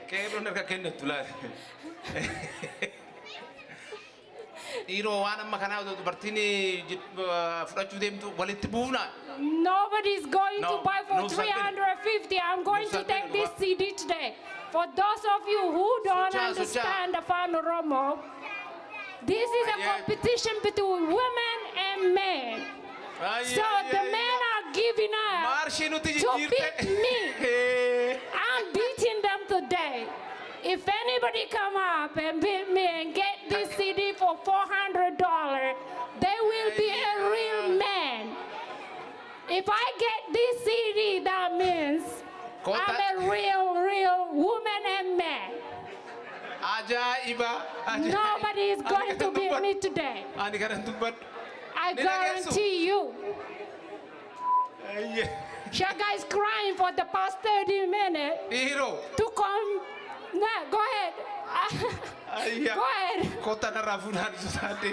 Speaker 5: Qeerroon harka kennattu laata. Dhiiroo waan amma kanaa otoo dubartiin fudhachuu deemtu walitti buufnaa.
Speaker 11: Nobody is going
Speaker 5: No,
Speaker 11: to buy for
Speaker 5: no, Sabine.
Speaker 11: 350. I'm going
Speaker 5: No,
Speaker 11: to take
Speaker 5: Sabine,
Speaker 11: this CD today. For those of you who don't
Speaker 5: Socha, socha.
Speaker 11: understand Afan Oromo, this is a competition between women and men.
Speaker 5: Ay,
Speaker 11: So
Speaker 5: ay,
Speaker 11: the
Speaker 5: ay,
Speaker 11: men
Speaker 5: nutti
Speaker 11: to
Speaker 5: jijjiirte.
Speaker 11: beat me. I'm beating them today. If anybody come up and beat me and get this CD for $400, they will be a real man. If I get this CD, that means I'm a real, real woman and man.
Speaker 5: Ajaa'iba! Ajaa'iba!
Speaker 11: Nobody is going to beat me today.
Speaker 5: Ani kanan dubbadhu.
Speaker 11: I
Speaker 5: Ni dhageessu?
Speaker 11: guarantee you. Shagga is crying for the past 30 minutes
Speaker 5: Dhiiroo.
Speaker 11: to come. No, go ahead.
Speaker 5: Ayya.
Speaker 11: Go ahead.
Speaker 5: Kottaa narraa fuudhaan sodaadhe.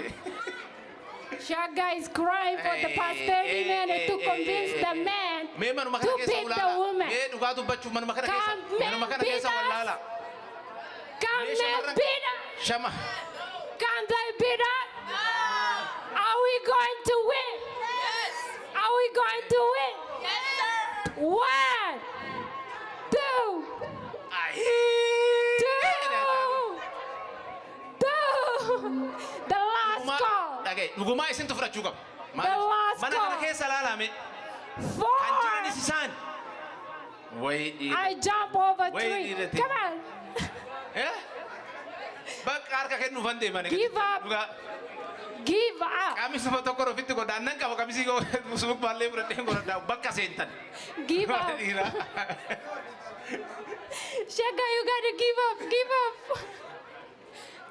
Speaker 11: Shagga is crying for the past 30 minutes to convince the man
Speaker 5: Mee manuma
Speaker 11: to
Speaker 5: kana keessa
Speaker 11: beat the
Speaker 5: ulaala.
Speaker 11: woman.
Speaker 5: Mee dhugaa dubbachuuf manuma kana keessa.
Speaker 11: Come,
Speaker 5: Manuma
Speaker 11: men,
Speaker 5: kana
Speaker 11: beat
Speaker 5: keessa
Speaker 11: us.
Speaker 5: wallaala.
Speaker 11: Can
Speaker 5: Mee
Speaker 11: men
Speaker 5: shamarran
Speaker 11: beat us?
Speaker 5: Shama.
Speaker 11: Can they beat us? Are we going to win? Yes. Are we going to win? Yes, sir. One, two, two, two. The last call.
Speaker 5: Dhagaye dhugumaa isintu fudhachuu qaba.
Speaker 11: The last
Speaker 5: Mana kana
Speaker 11: call.
Speaker 5: keessa laalame.
Speaker 11: Four.
Speaker 5: Kan jiranis isaan. Wayi dhiira.
Speaker 11: I jump over
Speaker 5: Wait,
Speaker 11: three.
Speaker 5: Dida,
Speaker 11: Come on.
Speaker 5: Eh? Bakka harka kennuufan deemani.
Speaker 11: Give up.
Speaker 5: Dhugaa.
Speaker 11: Give up.
Speaker 5: Qamisuma tokko ofitti godha. Annan qaba qamisii suuq baallee fudhadhee godhadhaa bakka seentan.
Speaker 11: Give up.
Speaker 5: Dhiira.
Speaker 11: Shagga, you gotta give up. Give up.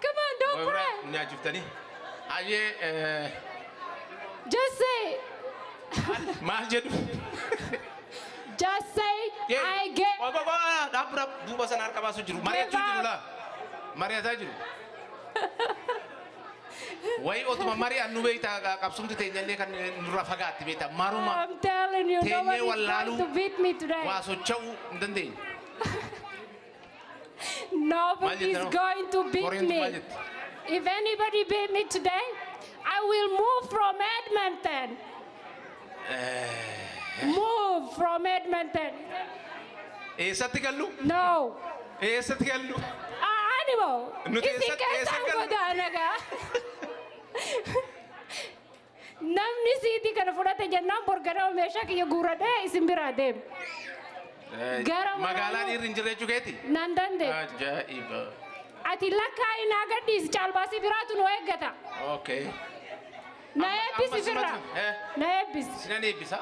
Speaker 11: Come on, don't cry.
Speaker 5: Nyaachiftanii. Ayyee
Speaker 11: Just say,
Speaker 5: maal jedhu?
Speaker 11: just say, I get.
Speaker 5: Dhaabbura duuba sana harka baasu jiru. Mari'achuu jiru laa. Mari'ataa jiru. Wayi otuma mari'annu beektaa qabsumti teenyallee kan nurra fagaatti beektaa maruma
Speaker 11: I'm telling you,
Speaker 5: teenyee
Speaker 11: nobody's going
Speaker 5: wallaaluu
Speaker 11: to beat me today.
Speaker 5: waa socho'uu hin dandeenye.
Speaker 11: Nobody's
Speaker 5: Maal
Speaker 11: going to beat
Speaker 5: Koreentu
Speaker 11: me.
Speaker 5: maal jetti?
Speaker 11: If anybody beat me today, I will move from Edmonton. Move from Edmonton.
Speaker 5: Eessatti gallu?
Speaker 11: No.
Speaker 5: Eessatti gallu?
Speaker 11: Ah, animal.
Speaker 5: Nuti
Speaker 11: Isin
Speaker 5: eessatti
Speaker 11: keessaan
Speaker 5: gallu?
Speaker 11: godaanagaa. Namni siitii kana fudhate jennaan borganama meeshaa kiyya guuradhee isin biraa deema. Gara
Speaker 5: Magaalaa dhiirri hin jirre jechuu keeti?
Speaker 11: Nan dandeenye.
Speaker 5: Ajaa'iba.
Speaker 11: Ati lakkaa'ii naa gadhiisi caalbaasii biraatu nu eeggata.
Speaker 5: Okay.
Speaker 11: Na eebbisi firra. Na eebbisi.
Speaker 5: Sinan eebbisa.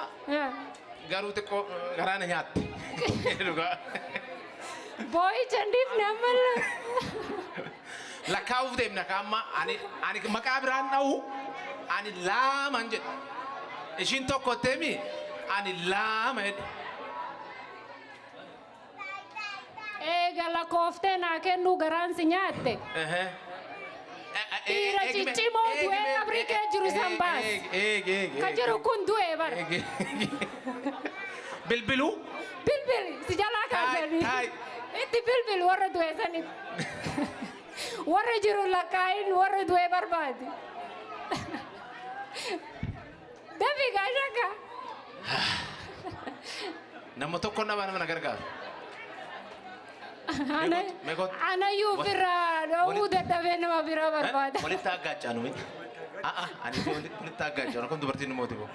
Speaker 5: Garuu xiqqoo garaa na nyaatte. Dhugaa.
Speaker 11: Boo'icha hin dhiifne ammallee.
Speaker 5: Lakkaa'uuf deemna kaamma ani maqaa biraan dha'u ani laaman jedhe. Ishiin tokko teemi ani laama jedhe.
Speaker 11: Eega lakkooftee naa kennuu garaan si nyaatte. Dhiira ciccimoo du'ee qabrii kee jiru san baas.
Speaker 5: Eegi eegi.
Speaker 11: Ka jiru kun du'ee bara.
Speaker 5: Bilbiluu.
Speaker 11: Bilbili si jalaa kaasanii. Itti bilbili warra du'e sanitti. Warra jiru lakkaayin warra du'e barbaadi. Dafi gaashaka.
Speaker 5: Nama tokko nama na gargaaru.
Speaker 11: Anayyuu ofirraa dhoowwuu dadhabee nama biraa barbaada.
Speaker 5: Walitti aggaachaa miti. Ani fi walitti aggaachaa akkam dubartiin nu mooti boo.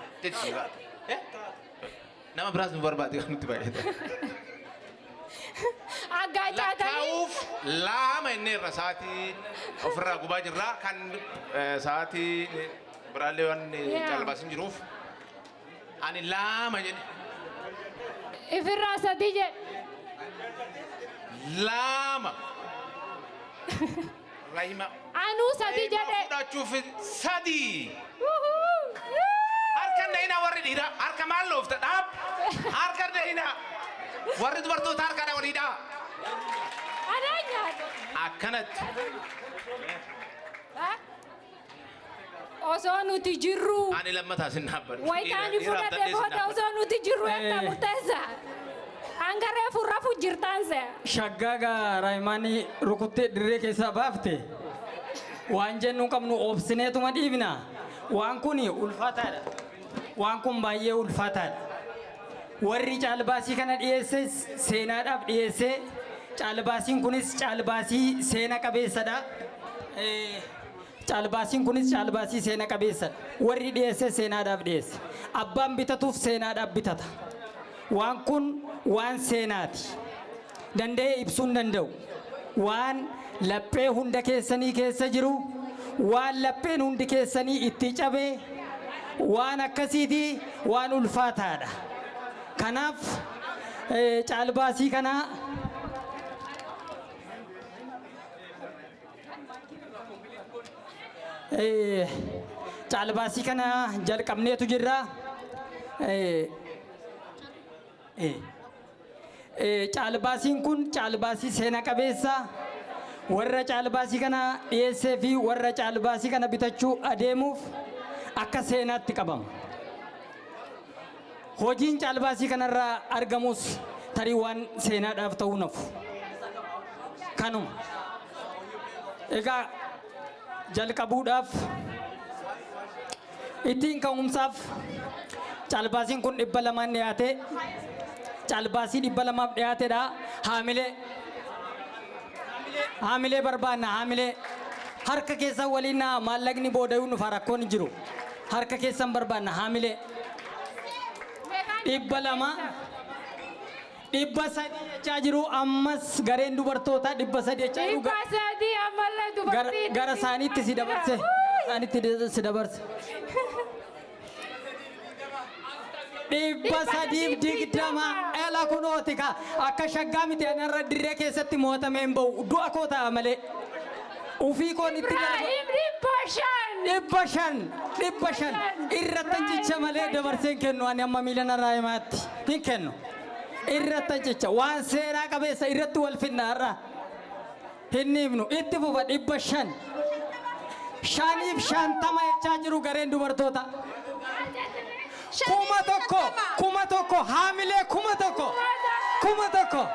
Speaker 5: Nama biraas nu barbaade kan nutti baay'ata.
Speaker 11: Aggaachaa
Speaker 5: Lakkaa'uuf lama inni irra sa'aatii ofirraa gubaa jirra kan sa'aatii biraallee waan caalbaasiin jiruuf ani lama jedhe.
Speaker 11: Ifirraa sadi jedhe.
Speaker 5: Lama. Rahima.
Speaker 11: Anuu sadi jedhe.
Speaker 5: Fudhachuuf sadi. Harka dahina warri dhiiraa harka maal loofta dhaab harka dahina warri dubartoota harka dha waliidhaa.
Speaker 11: Anaa nyaata.
Speaker 5: Akkanatti.
Speaker 11: Osoo nuti jirru.
Speaker 5: Ani lammataa sin dhaabbadhu.
Speaker 11: Wayitaani fudhate booda osoo nuti jirru eessa murteessa. Hanga reefu rafu jirtaan se'a.
Speaker 3: Shaggaagaa Raayimaanii rukuttee dirree keessaa baafte waan jennu qabnu oobsineetuma dhiibna. Waan kun ulfaataadha. Waan kun baay'ee ulfaataadha. Warri caalbaasii kana dhiyeesses seenaadhaaf dhiyeessee caalbaasiin kunis caalbaasii seena qabeessadha. Caalbaasiin kunis caalbaasii seena qabeessadha. Warri dhiyeesse seenaadhaaf dhiyeesse. Abbaan bitatuuf seenaadhaaf bitata. Waan kun waan seenaati. Danda'ee ibsuu hin danda'u. Waan laphee hunda keessanii keessa jiru, waan lapheen hundi keessanii itti cabe, waan akkasiiti, waan ulfaataadha. Kanaaf caalbaasii kana caalbaasii kana jalqabneetu jirra. Caalbaasiin kun caalbaasii seena qabeessa warra caalbaasii kana dhiyeessee fi warra caalbaasii kana bitachuu adeemuuf akka seenaatti qabama. Hojiin caalbaasii kanarraa argamus tarii waan seenaadhaaf ta'uu nafu. Kanuma. Egaa jalqabuudhaaf ittiin ka'umsaaf caalbaasiin kun 200n dhiyaate, caalbaasii 200f dhiyaatedha. Haamilee haamilee barbaanna, haamilee harka keessan waliin naa, maallaqni boodayuu nufa rakkoon hin jiru. Harka keessan barbaanna, haamilee. 200, 300 jechaa jiru, ammas gareen dubartootaa 300 jechaa jiru.
Speaker 11: 300 ammallee dubartii.
Speaker 3: Gara isaaniitti si dabarse. Isaaniitti si dabarse. 320 ela kunooti ka akka shaggaa miti, anarra dirree keessatti mo'atamee hin ba'u, du'a koo ta'a malee. Ufii koon itti darba.
Speaker 11: Ibrahim 500.
Speaker 3: 500, 500 irratti cicha malee dabarsee hin kennu, ani amma miila narraa himaatti hin kennu. Irratti cicha, waan seeraa qabeessa irratti wal finna, har'a. Hin dhiifnu, itti fufa 500. 550 jechaa jiru gareen dubartoota. 1000, 1000, haamilee 1000, 1000, 1000,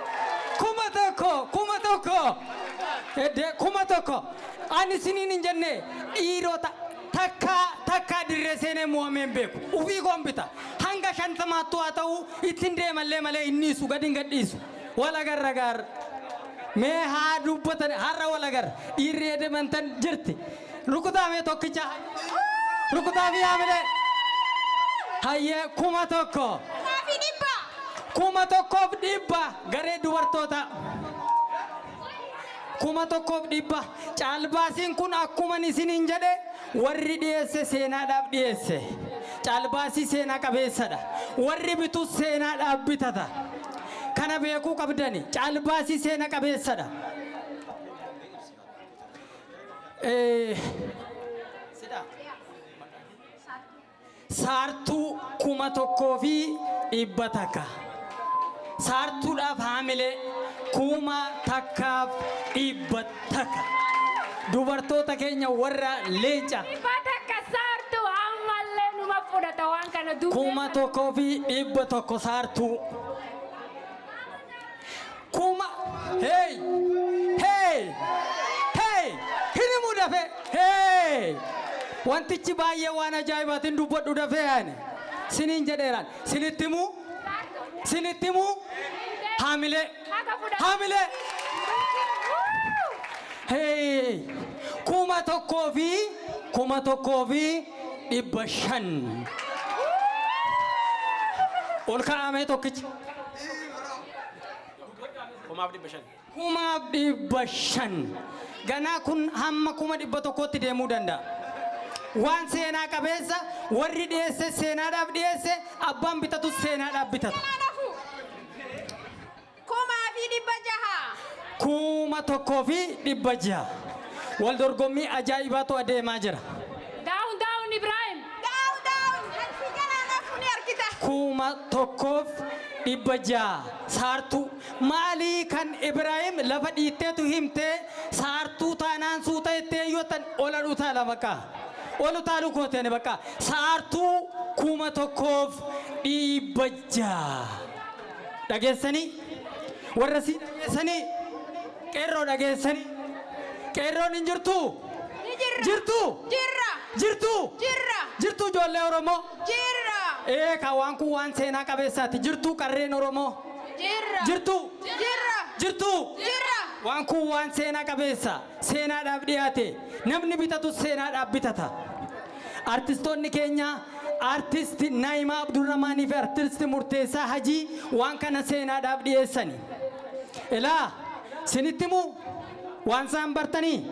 Speaker 3: 1000, Eddee 1000. Ani isiniin hin jenne, dhiirota takkaa takkaa dirree seenee mo'amee hin beeku. Ufii koon bita. Hanga 50ttuu haa ta'u ittiin deemallee malee hin dhiisu, gadi hin gadhiisu. Wal agarra gaar. Mee haa dubbatan, har'a wal agarra. Dhiirri edemantan jirti. Rukutaa mee tokkicha. Rukutaa fi haamilee. Hayyee, 1000. 1,100 garee dubartoota. 1,100. Caalbaasiin kun akkuma isiniin jedhe, warri dhiyeesse seenaadhaaf dhiyeesse. Caalbaasii seenaa qabeessadha. Warri bitus seenaadhaaf bitata. Kana beekuu qabdani. Caalbaasii seena qabeessadha. Saartuu 1,100. Saartuudhaaf haamilee, 1,100. Dubartoota keenya warra leenca.
Speaker 11: 100 saartuu ammallee numa fudhata waan kana duubee.
Speaker 3: 1,100 saartuu. Kuma, hey hey hey, hinimu dafee, hey, wantichi baay'ee waan ajaa'ibaatiin dubbadhu dafee, ani siniin jedheeraan sinitti himuu, sinitti himuu, haamilee, haamilee, hey, 1,500 ol kaa'amee tokkicha.
Speaker 6: 5,500.
Speaker 3: 5,500. Ganaa kun hamma 100,000tti deemuu danda'a. Waan seenaa qabeessa, warri dhiyeesse seenaadhaaf dhiyeesse, abbaan bitatus seenaadhaaf bitata.
Speaker 10: 6,600.
Speaker 3: 1,600. Wal dorgommii ajaa'ibaatu adeemaa jira.
Speaker 11: Down down Ibrahim.
Speaker 10: Down down. Hansi jalaa nafu ni argita.
Speaker 3: 1,600 saartuu maalii kan Ibraahim lafa dhiitteetu himtee, saartuu taanaan suuta jettee yoo tan ola utaala, bakka ol utaaluu kooteeni, bakka saartuu 1,600. Dhageessanii, warra sii dhageessanii, qeerroo dhageessanii, qeerroon hin jirtuu?
Speaker 10: Ni jirra.
Speaker 3: Jirtuu?
Speaker 10: Jirra.
Speaker 3: Jirtuu?
Speaker 10: Jirra.
Speaker 3: Jirtuu, ijoollee Oromoo?
Speaker 10: Jirra.
Speaker 3: Ee ka, waan kun waan seenaa qabeessaati. Jirtuu, qarreen Oromoo?
Speaker 10: Jirra.
Speaker 3: Jirtuu?
Speaker 10: Jirra.
Speaker 3: Jirtuu?
Speaker 10: Jirra.
Speaker 3: Waan kun waan seenaa qabeessa, seenaadhaaf dhiyaate, namni bitatu seenaadhaaf bitata. Artistoonni keenya Artisti Naayimaa Abdurrahmaanii fi artisti Murteessaa Hajii waan kana seenaadhaaf dhiyeessani. Ilaa sinitti himuu waan isaan bartanii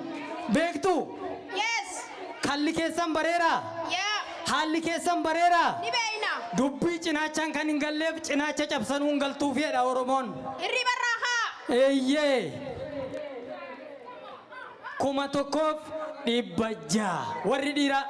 Speaker 3: beektu.
Speaker 9: Yes.
Speaker 3: Kalli keessan bareeraa?
Speaker 9: Yeah.
Speaker 3: Haalli keessan bareeraa?
Speaker 9: Ni beeyna.
Speaker 3: Dubbii cinaachaan kan hin galleef cinaacha cabsanuu hin galtuuf jedha Oromoon.
Speaker 9: Hirriba irraa kaa.
Speaker 3: Eeyyee. 1600 warri dhiiraa.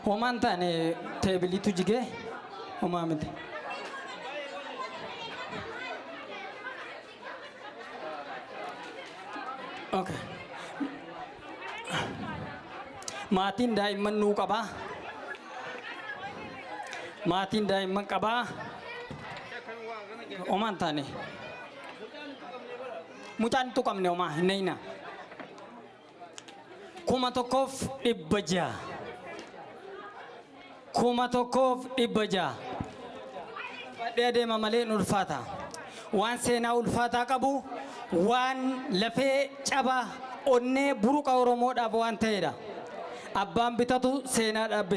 Speaker 3: Homaan taane teebiliitu jigee homaa miti. Okay. Maatiin daa'imman nuu qabaa. Maatiin daa'imman qabaa. Homaan taane. Mucaan hin tuqamne homaa hin nayina. 1600. 1600. Badhee adeema malee hin ulfaata. Waan seenaa ulfaataa qabu, waan lafee caba onnee buruqa Oromoodhaaf waan ta'edha. Abbaan bitatu seenaadhaaf bitata.